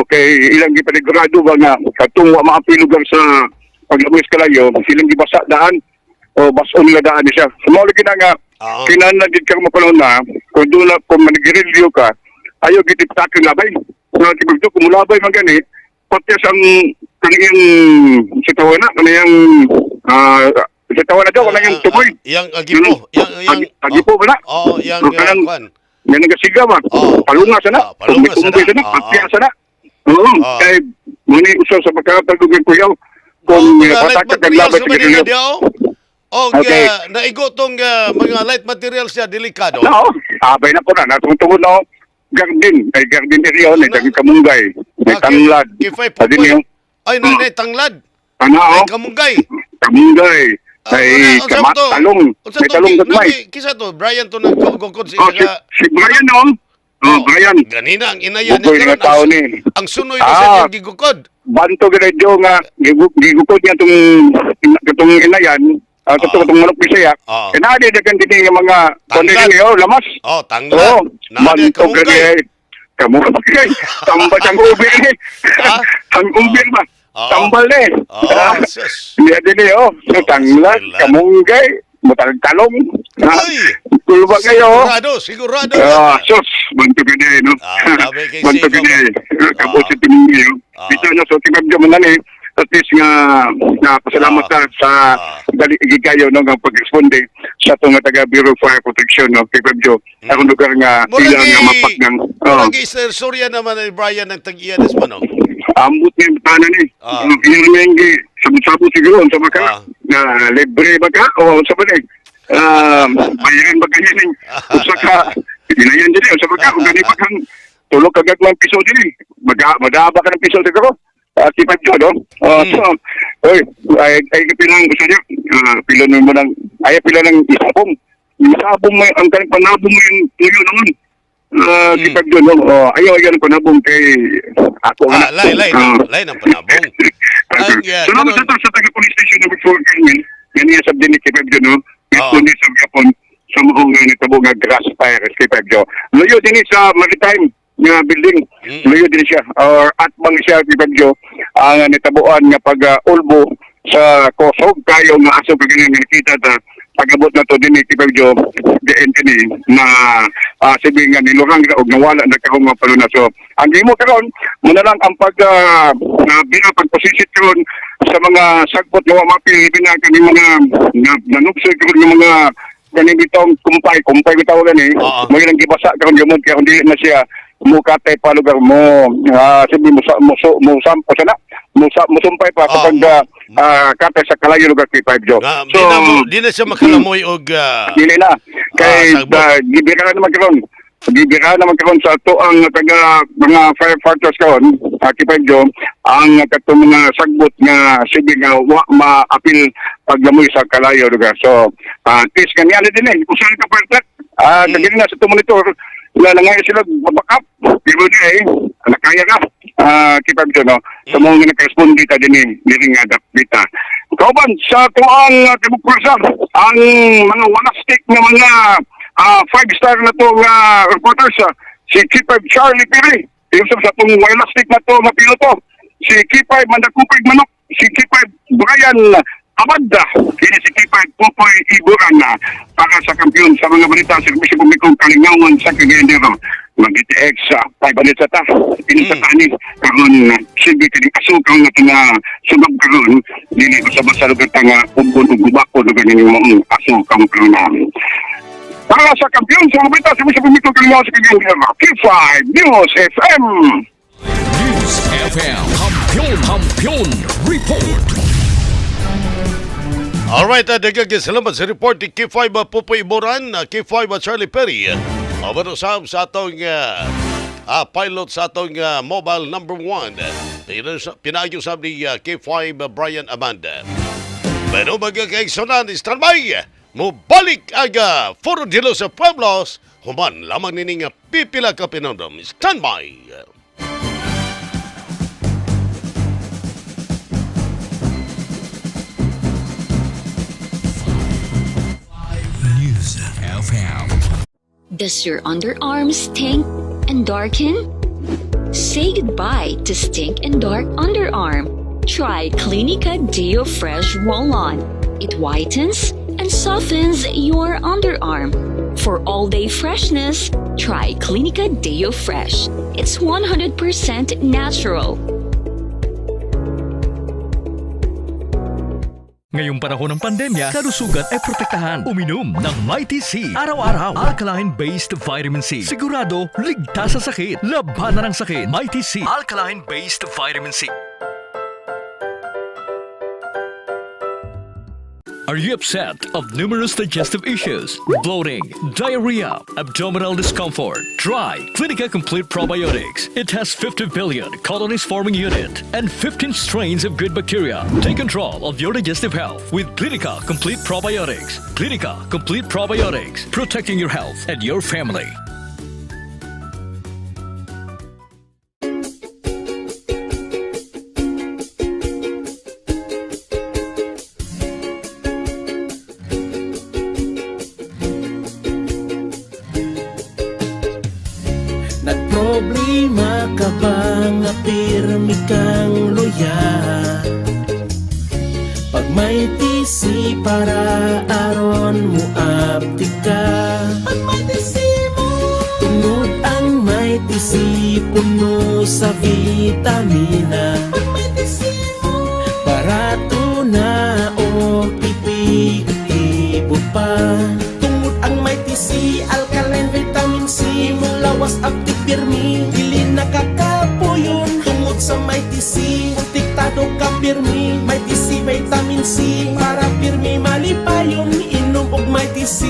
Okay, ilang gipanigurado ba nga katong wa maapil lugar sa paglamoy sa kalayo, silang gibasa daan o baso nila daan ni siya. So, mao lagi na nga kinahanglan gid kang mapanahon na kung doon na kung manigirilyo ka, ayaw gitiptakin labay. Nga tibagto kung mulabay man gani, patyas ang kaniyang sitawa na, kaniyang sitawa na daw, kaniyang tuboy. Yang agipo, yang agipo ba na? Oh, yang Kanang kwan. nga nagasiga ba? Palunga sana. Palunga sana. Kumbi sana, patyas sana. Oo, kay muni usa sa pagkatagog ng kuyaw kung Mga light patak ka materials labay sa man nila girilyo. diya. Og Okay. naigo tong mga light materials siya delikado. No, abay na po na. Natungtungod na oh. Garden. Ay, garden area. May dagang kamunggay. May tanglad. Adi niyo. Ay, na tanglad. Ano, Ay oh. kamunggay. Kamunggay. May Unsa kamat, to? talong. Unsa May to? talong gagmay. Kisa to Brian to nagkukod sa Oh, si Brian, oh. Oh, Brian. Ganina ang inayan Bugoy niya nga tao karon, ni. ang sunoy na sa iyang gigukod. Banto gid nga gigukod niya tong itong inayan, katong itong manok Bisaya. Kaya di dagan din yung mga kundi Tanglad. din oh, lamas. Oh, tanglad. Oh, Naadi bantog kamunggay. gani. Kamunggay. Tambal ang ubi ni. Ang ubi ba? Tambal ni. Oh, sus. Hindi din oh. So, tanglad, kamunggay, mutalong. Ay! Kulba kayo. Sigurado, sigurado. Ah, sus, bantog gani no. Grabe kay Bantog Siko. gani. Kapos si Timingi. Dito na so tingnan mo na ni at least nga nga pasalamat ta sa dali gigayo no nga pagresponde sa atong nga taga Bureau of Fire Protection no kay Pabjo aron lugar nga Murag ila nga mapaggang oh. Murag sir Surya naman ni Brian ang tag-iya des man. Oh. Ambot ni tanan ni. Ang gi sabot-sabot siguro unsa ba ka? Na libre ba ka o unsa ba ni? Bayaran ba kanya ning usa ka ginayan din unsa ba ka kung gani pa kang tulo ka gagmang piso din eh. Maga madaba ka ng piso siguro. Si Pabjo no. So oy ay ay pilang gusto niya. Pila mo nang ay pila ng isabong. Isabong mo ang kanang panabong mo yung tuyo naman. Si Pabjo no. Oh, ayaw ayaw ng panabong kay ako Ah, na. lay lay lay ng panabong. Ang So, naman sa taga police station number 4 Carmen, yan niya sa din ni K5 no, responde sa Gapon sa mga nga nitabo nga grass fire K5 Luyo din sa maritime nga building. Luyo din siya or atbang siya K5 ang nitabuan nga pag ulbo sa kosog kayo nga aso kag nga nakita ta pag-abot na to din ni K5 DNT ni na sabi nga nilurang na og nawala na karon nga paluna. So ang himo karon muna lang ang pag na bina pagposisit karon sa mga sagbot nga wa mapili bina kani mga nanubsoy karon nga mga kaning bitong kumpay kumpay bitaw gani mo ilang gibasa karon gamot kay kung dili na siya mukatay pa lugar mo sabi mo sa mo mo sampo sana mo sa mo sumpay pa kapag katay sa kalayo lugar kay 5 jo. So, di na siya makalamoy og dili na kay gibira naman karon. Gibira naman karon sa ato ang taga mga firefighters karon Aki Jo ang katong mga sagbot nga sige nga wa maapil paglamoy sa kalayo lugar. So test kaniya na din eh usa ka fire truck kagili na sa ato monitor wala na nga sila babakap pero di eh nakaya ka Ki5 Jo no sa mga nakaresponde ta din eh diri nga dapita. Kauban sa tuang tibok pwersa ang mga walastik nga mga 5-star na to nga reporters si K5 Charlie Piri yung sa atong walastik na to nga piloto si K5 Mandakupig Manok Si K5 Brian Abad, kini si K5 Popoy Iburan para sa kampiyon sa mga balita, serbisyo publikong kalingawan sa Cagayan de Oro. Mag-GTX 500 sa ta, ini sa tani, karon sige kini asukaw nga tinga sugab karon, dili basta-basta lugar ta nga ugon ug gubako lugar ninyo maong asukaw karon namin. Para sa kampiyon sa mga balita, serbisyo publikong kalingawan sa Cagayan de Oro, K5 News FM. News FM. Kampiyon, Kampiyon Report. Alright, daghang salamat sa report ni K5 Popoy Moran, K5 Charlie Perry. Aban usab sa atong pilot sa atong mobile number 1. Pinaagi usab ni K5 Brian Amanda. Pero mga kaigsunan, standby! Mubalik aga Foro de los Pueblos, human lamang nining pipila ka pinondom. Standby! News FM. Does your underarm stink and darken? Say goodbye to stink and dark underarm. Try Clinica Deo Fresh Roll-On. It whitens and softens your underarm. For all-day freshness, try Clinica Deo Fresh. It's 100% natural. Ngayong panahon ng pandemya, kalusugan ay protektahan. Uminom ng Mighty C. Araw-araw, alkaline-based vitamin C. Sigurado, ligtas sa sakit. Labanan ang sakit. Mighty C. Alkaline-based vitamin C. Are you upset of numerous digestive issues, bloating, diarrhea, abdominal discomfort? Try Clinica Complete Probiotics. It has 50 billion colonies forming unit and 15 strains of good bacteria. Take control of your digestive health with Clinica Complete Probiotics. Clinica Complete Probiotics, protecting your health and your family. Nagproblema ka ba nga pirmi kang luya? Pag may TC para aron mo aptik ka. Pag may TC mo, tungod ang may TC puno sa vitamina. Pag may TC mo, barato na o epektibo pa. Tungod ang may TC, alkaline vitamin C, imong lawas aptik pirmi, dili nakakapuyon. Tungod sa may TC, protektado ka pirmi. May TC vitamin C, para pirmi malipayon, inom og may TC.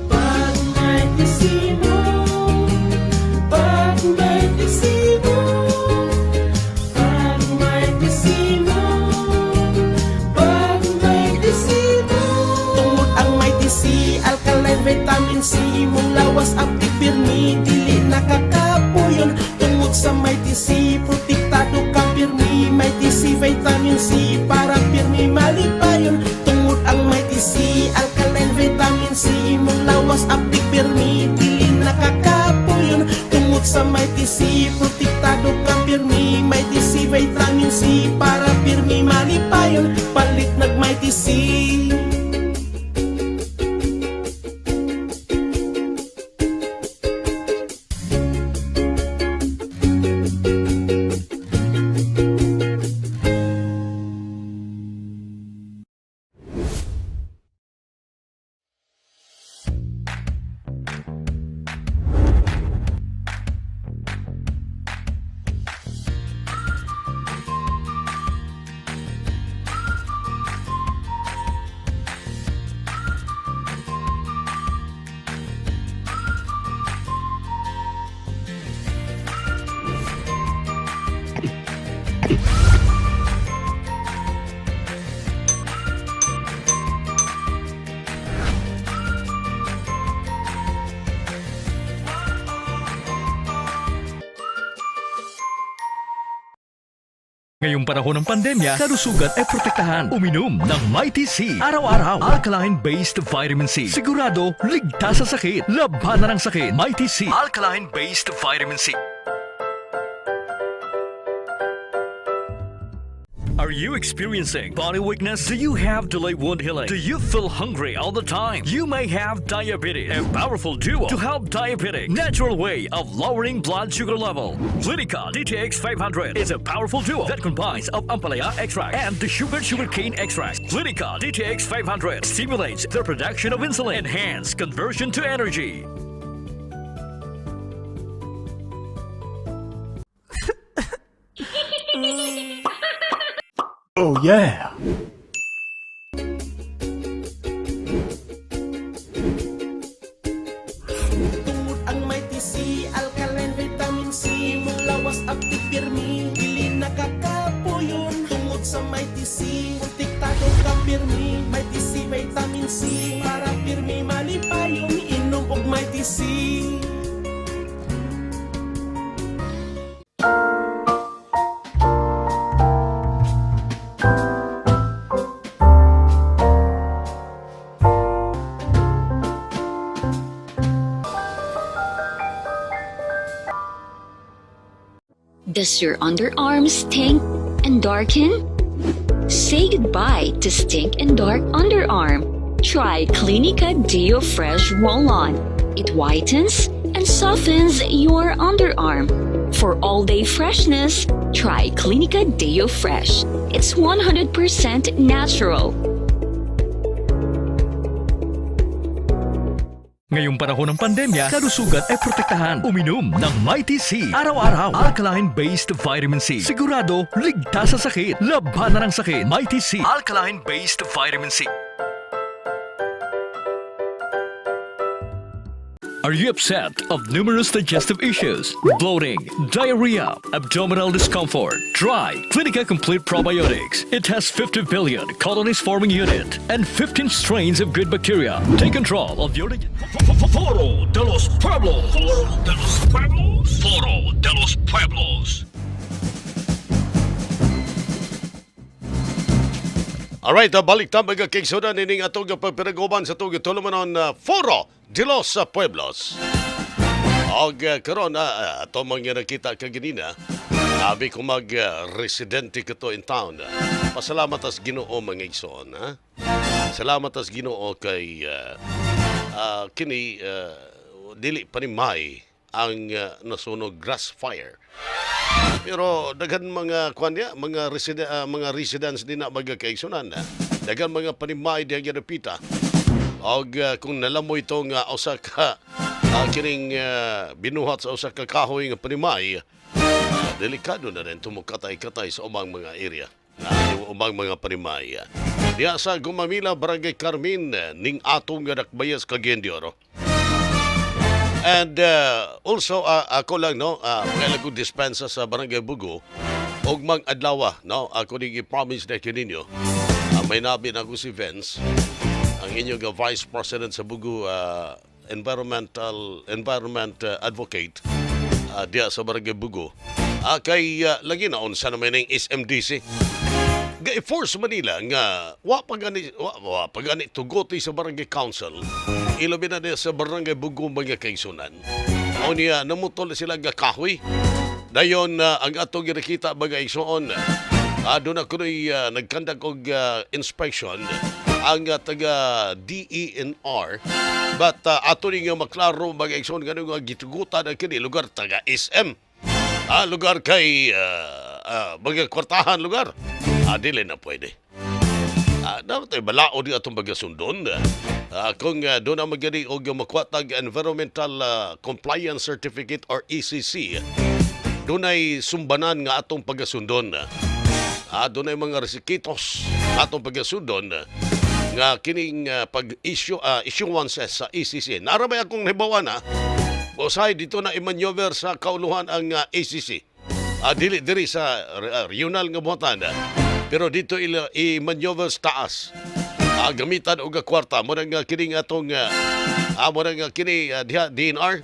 Pag may TC mo, pag may TC mo, pag may TC mo, pag may TC mo. Tungod ang may TC, alkaline vitamin C, imong lawas aptik pirmi, dili nakakapuyon. Tungod sa may TC, protektado ka pirmi. May TC vitamin C, para pirmi malipayon. Tungod ang may TC, alkaline vitamin C, imong lawas aptik pirmi, dili nakakapuyon. Tungod sa may TC, protektado ka pirmi. May TC vitamin C, para pirmi malipayon. Palit nag may TC. Ngayong panahon ng pandemya, kalusugan ay protektahan. Uminom ng Mighty C. Araw-araw, alkaline-based vitamin C. Sigurado, ligtas sa sakit. Labanan ang sakit. Mighty C. Alkaline-based vitamin C. Are you experiencing body weakness? Do you have delayed wound healing? Do you feel hungry all the time? You may have diabetes. A powerful duo to help diabetic. Natural way of lowering blood sugar level. Clinica DTX 500 is a powerful duo that combines of ampalaya extract and the sugarcane extract. Clinica DTX 500 stimulates the production of insulin, enhance conversion to energy. Oh yeah. Tungod ang Mighty C, alkaline vitamin C, imong lawas active pirmi, dili nakakapuyon. Tungod sa Mighty C, protektado ka pirmi, Mighty C vitamin C, para pirmi malipayon, inom og Mighty C. Does your underarm stink and darken? Say goodbye to stink and dark underarm. Try Clinica Deo Fresh Roll-On. It whitens and softens your underarm. For all-day freshness, try Clinica Deo Fresh. It's 100% natural. Ngayong panahon ng pandemya, kalusugan ay protektahan. Uminom ng Mighty C. Araw-araw, alkaline-based vitamin C. Sigurado, ligtas sa sakit. Labanan ang sakit. Mighty C. Alkaline-based vitamin C. Are you upset of numerous digestive issues, bloating, diarrhea, abdominal discomfort? Try Clinica Complete Probiotics. It has 50 billion colonies forming unit and 15 strains of good bacteria. Take control of your Foro de los Pueblos. Foro de los Pueblos. Foro de los Pueblos. Alright, balik ta mga kaigsunan ining atong pagpinaguban sa atong tulumanon Foro de los Pueblos. Og karon ato mga nakita kaganina, abi ko mag residente ko to in town. Pasalamat as Ginoo mga igsoon, ha? Salamat as Ginoo kay kini dili pa ni May ang nasunog grass fire. Pero daghan mga kwan niya, mga residents din na magkaigsunan. Daghan mga panimay diha ginapita. Og kung nalamoy itong usa ka kining binuhat sa usa ka kahoy nga panimay, delikado na rin tumukatay-katay sa ubang mga area. Yung ubang mga panimay. Diha sa Gumamila, Barangay Carmen, ning atong nga dakbayas Cagayan de Oro. And also ako lang no, mga ko dispensa sa Barangay Bugo og mang adlaw no, ako ning i-promise na kininyo. May nabi na ako si Vince, ang inyong Vice President sa Bugo Environment Advocate diya sa Barangay Bugo. Kay lagi na unsa naman ning SMDC. Ga-force Manila nga wa pa gani tugoti sa Barangay Council. Ilabi na niya sa Barangay Bugo mga kaigsunan. O niya, namutol sila nga kahoy. Dayon ang atong ginakita mga igsoon. Doon ako na'y nagkandak og inspection ang taga DENR. But ato ni nga maklaro mga igsoon ganun nga gitugutan ang kini lugar taga SM. Lugar kay mga kwartahan lugar. Dili na pwede. Dapat ay balaod yung atong bagasundon. Kung doon ang magani og makuwatag Environmental Compliance Certificate or ECC, doon ay sumbanan nga atong pagasundon. Doon ay mga resikitos atong pagasundon nga kining pag-issue issuances sa ECC. Naramay akong hibawan na. Usahay dito na i-maneuver sa kauluhan ang ECC. Dili diri sa regional nga buhatan. Pero dito i-maneuver sa taas. Gamitan og kwarta mo nang kining atong mo nang kini diha DNR.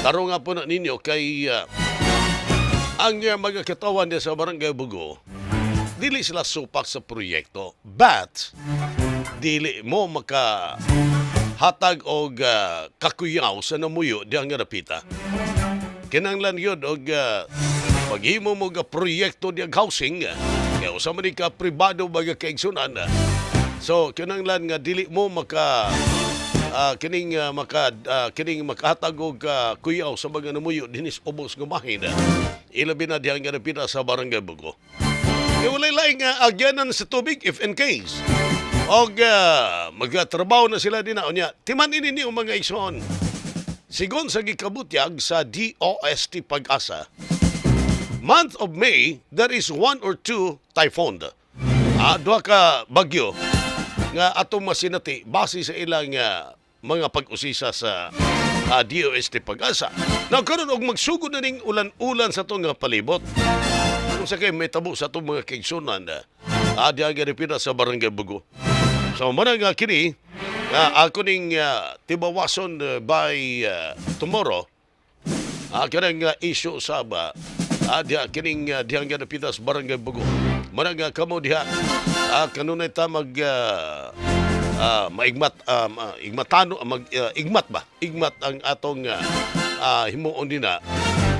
Tarong nga po na ninyo kay Ang mga katawan niya sa Barangay Bogo, dili sila supak sa proyekto, but dili mo maka hatag og kakuyaw sa namuyo diha nga napita. Kinanglan yun og paghimo mo ga proyekto diha housing, kaya usa man ni ka pribado mga kaigsunan. So kinanglan nga dili mo maka kining maka kining makahatag og kuyaw sa mga namuyo dinis ubos nga bahin. Ilabi na diha nga napita sa Barangay Bogo. Kaya walay laing agyanan sa tubig if in case. Og magtrabaho na sila din na. Unya, timan ini ni mga igsoon. Sigon sa gikabutyag sa DOST Pag-asa, month of May, there is one or two typhoon. Duha ka bagyo nga atong masinati base sa ilang mga pag-usisa sa DOST Pag-asa. Now, karon og magsugod na ning ulan-ulan sa atong nga palibot. Kung sa kay may tabo sa atong mga kaigsunan, diha nga pina sa Barangay Bogo. So, muna nga kini, ako ning tibawason by tomorrow, kanang issue sa ba, diha kining diha nga napita sa Barangay Bogo. Muna nga kamo diha, kanunay ta mag maigmat igmatano mag igmat ba igmat ang atong himuon dinha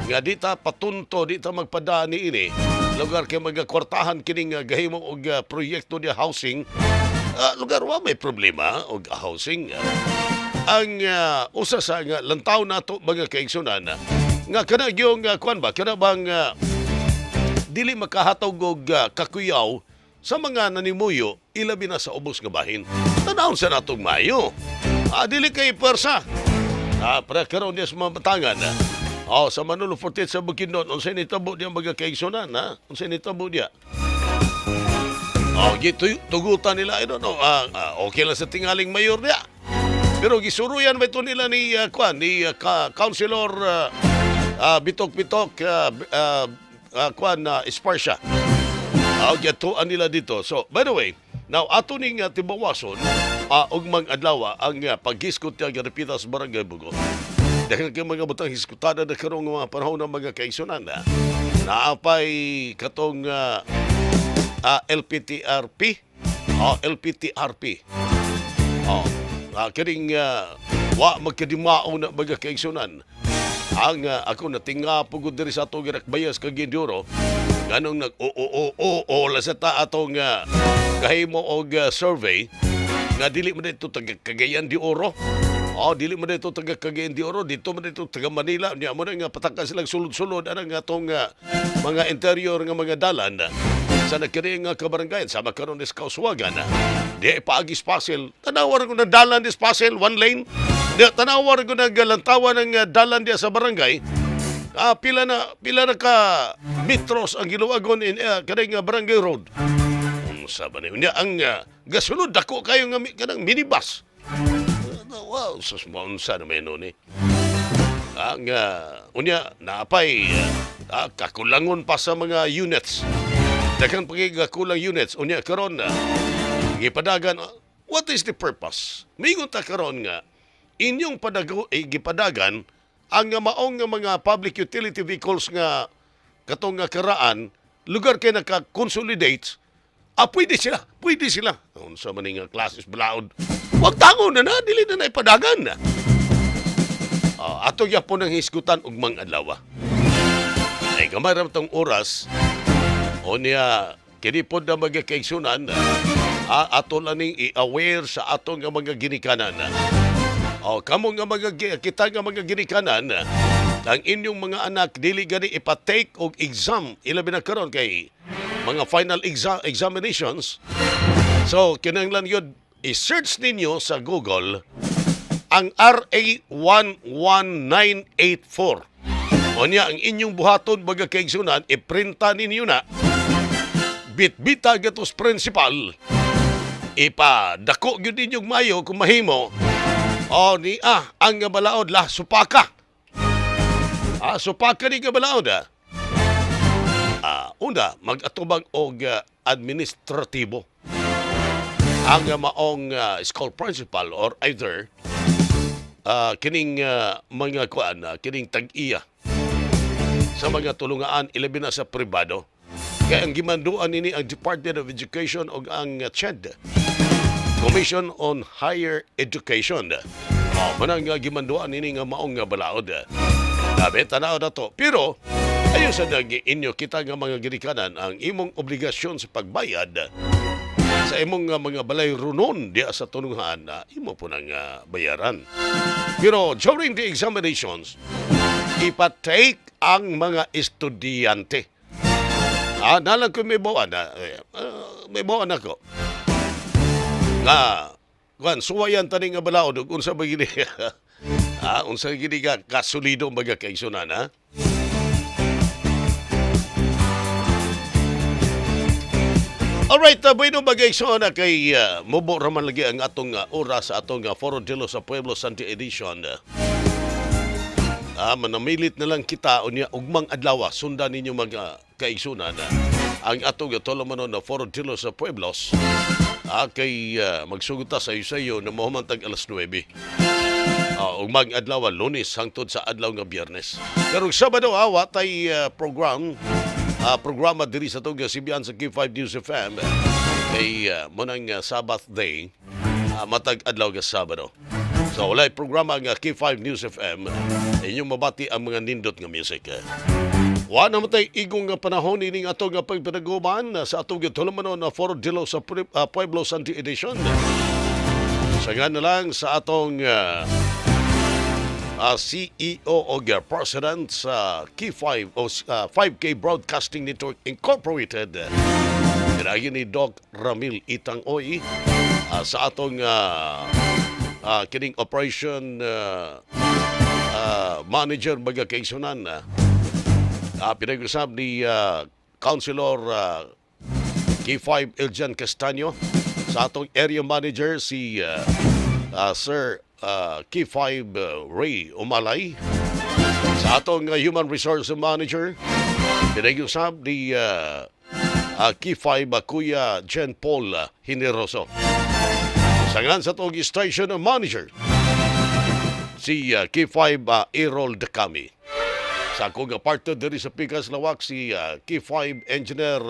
nga di ta patunto, di ta magpadani ini lugar kay magakwartahan kining gahimo og proyekto di housing, lugar wa may problema og housing. Ang usa sa nga lantaw nato mga kaigsunan nga kana gyung kuan ba kana bang dili makahatog og kakuyaw sa mga nanimuyo ilabi na sa ubos nga bahin. Tanawon sa natong mayo. Dili kay persa. Para karon niya sa mga batangan. Oh, sa Manolo Fortich sa Bukidnon, unsay nitabo diya mga kaigsunan, ha? Unsay nitabo diya? Oh, tugutan nila, I don't know. Okay lang sa tingaling mayor niya. Pero gisuruyan ba ito nila ni kwan, ni Councilor Bitok Bitok kwan Esparcia. Gituan nila dito. So, by the way, now ato ning tibawason ugmang adlaw ang paghisgot niya garipita sa Barangay Bogo. Dahil kay mga butang hisgutada na karong mga panahon ng mga kaigsunan na naapay katong LPTRP, oh, LPTRP. Oh, kining wa magkadimao na mga kaigsunan. Ang ako natinga pugod diri sa atong Girakbayas Cagayan de Oro nganong nag o o o o o la sa ta atong kahimo og survey nga dili man dito taga Cagayan de Oro. Oh, dili man dito taga Cagayan de Oro, dito man dito taga Manila. Nya mo na nga patakan silang sulod-sulod anang atong mga interior nga mga dalan sa nagkiri nga kabarangay sama karon is Kauswagan. Di paagi Pasil. Tanawar ko na dalan dis Pasil, one lane. Di tanawar ko na galantawan ng dalan diya sa barangay. Pila na ka metros ang giluwagon in kaning barangay road. Unsa ba ni? Unya ang gasulod dako kayo nga kanang minibus. Wow, sus mo unsa na may ni. Ang unya naapay kakulangon pa sa mga units. Daghan pa kay kulang units unya karon na gipadagan, what is the purpose? Mingon ta karon nga inyong padago eh, gipadagan ang nga maong nga mga public utility vehicles nga katong nga karaan lugar kay naka-consolidate, pwede sila unsa man nga classes balaod, wag tango na na dili na na ipadagan. Ato gyapon ang hisgutan ugmang adlaw ay gamay ra tong oras. O niya kini pod na mga kaigsunan, ato lang ning i-aware sa atong nga mga ginikanan. O kamo nga mga kita nga mga ginikanan, ang inyong mga anak dili gani ipa-take og exam ilabi na karon kay mga final examinations. So kinahanglan yun i-search ninyo sa Google ang RA 11984. O niya, ang inyong buhaton mga kaigsunan, iprinta ninyo na, bitbita gatos principal, ipadako gyud ninyong mayo kung mahimo. O ni ang nga balaod lah supaka. Supaka ni nga balaod ah. Una, mag-atubang og administratibo ang maong school principal or either kining mga kuan, kining tag-iya. Sa mga tulungaan, ilabi na sa pribado. Kaya ang gimanduan nini ang Department of Education o ang CHED, Commission on Higher Education. Oh, manang gimanduan nini nga maong nga balaod. Dabi, tanaw na to. Pero, ayon sa nag inyo kita nga mga ginikanan, ang imong obligasyon sa pagbayad sa imong mga balay runon diya sa tulungan, imo po nang bayaran. Pero during the examinations, ipatake ang mga estudyante. Nalang ko may bawaan na, may bawaan ako. Nga, kuan, suwayan tani nga balaod, ug unsa ba gini? Unsa gini ka kasulido mga kaigsunan, ha? Alright, bueno mga kaigsunan, kay mubo raman lagi ang atong oras sa atong Foro de los Pueblos Sunday Edition. Manamilit na lang kita unya ugmang adlaw sundan ninyo mga kaigsunan ang atong tulumanon na Foro de los Pueblos kay magsugod ta sa sayo na mahumantag alas 9. Ugmang adlaw Lunes hangtod sa adlaw nga Biyernes. Pero Sabado watay program programa diri sa atong sibian sa K5 News FM kay munang Sabbath day matag adlaw nga Sabado. So walay programa nga K5 News FM, inyong mabati ang mga nindot nga music. Wa na matay igong nga panahon ining atong nga pagpanaguman sa atong gitulumanon na Foro de los Pueblos Sunday Edition. Sa nga na lang sa atong CEO o President sa K5 o 5K Broadcasting Network Incorporated. Pinagi ni Doc Ramil Itangoy sa atong kining operation manager mga kaigsunan. Pinag-usap ni Councilor K5 Eljan Castaño sa atong area manager si Sir K5 Ray Umalay, sa atong human resource manager pinag-usap ni K5 Kuya Jen Paul Hineroso. Sa ngan sa atong station manager si K5 Errol Decami. Sa akong partner diri sa Pikas Lawak si K5 Engineer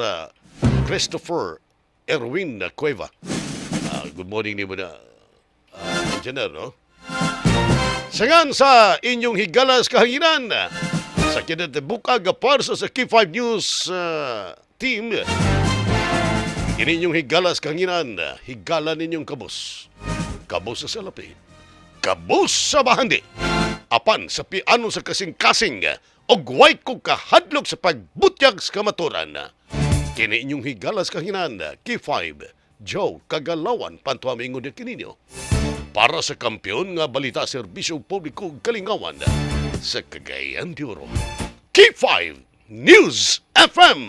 Christopher Erwin Cueva. Good morning ni mo na engineer, no? Sa ngan sa inyong higalas kahanginan sa kinatibukag parsa sa K5 News team, ininyong higalas kahanginan, higala ninyong kabus. Kabus sa salapi, kabus sa bahandi, apan sa piano sa kasing-kasing, og way ko kahadlok sa pagbutyag sa kamaturan. Kini inyong higalas kahanginan, K5 Joe Kagalawan Pantuamingo de Kininyo. Para sa kampeon nga balita serbisyo publiko kalingawan sa Cagayan de Oro. K5 News FM.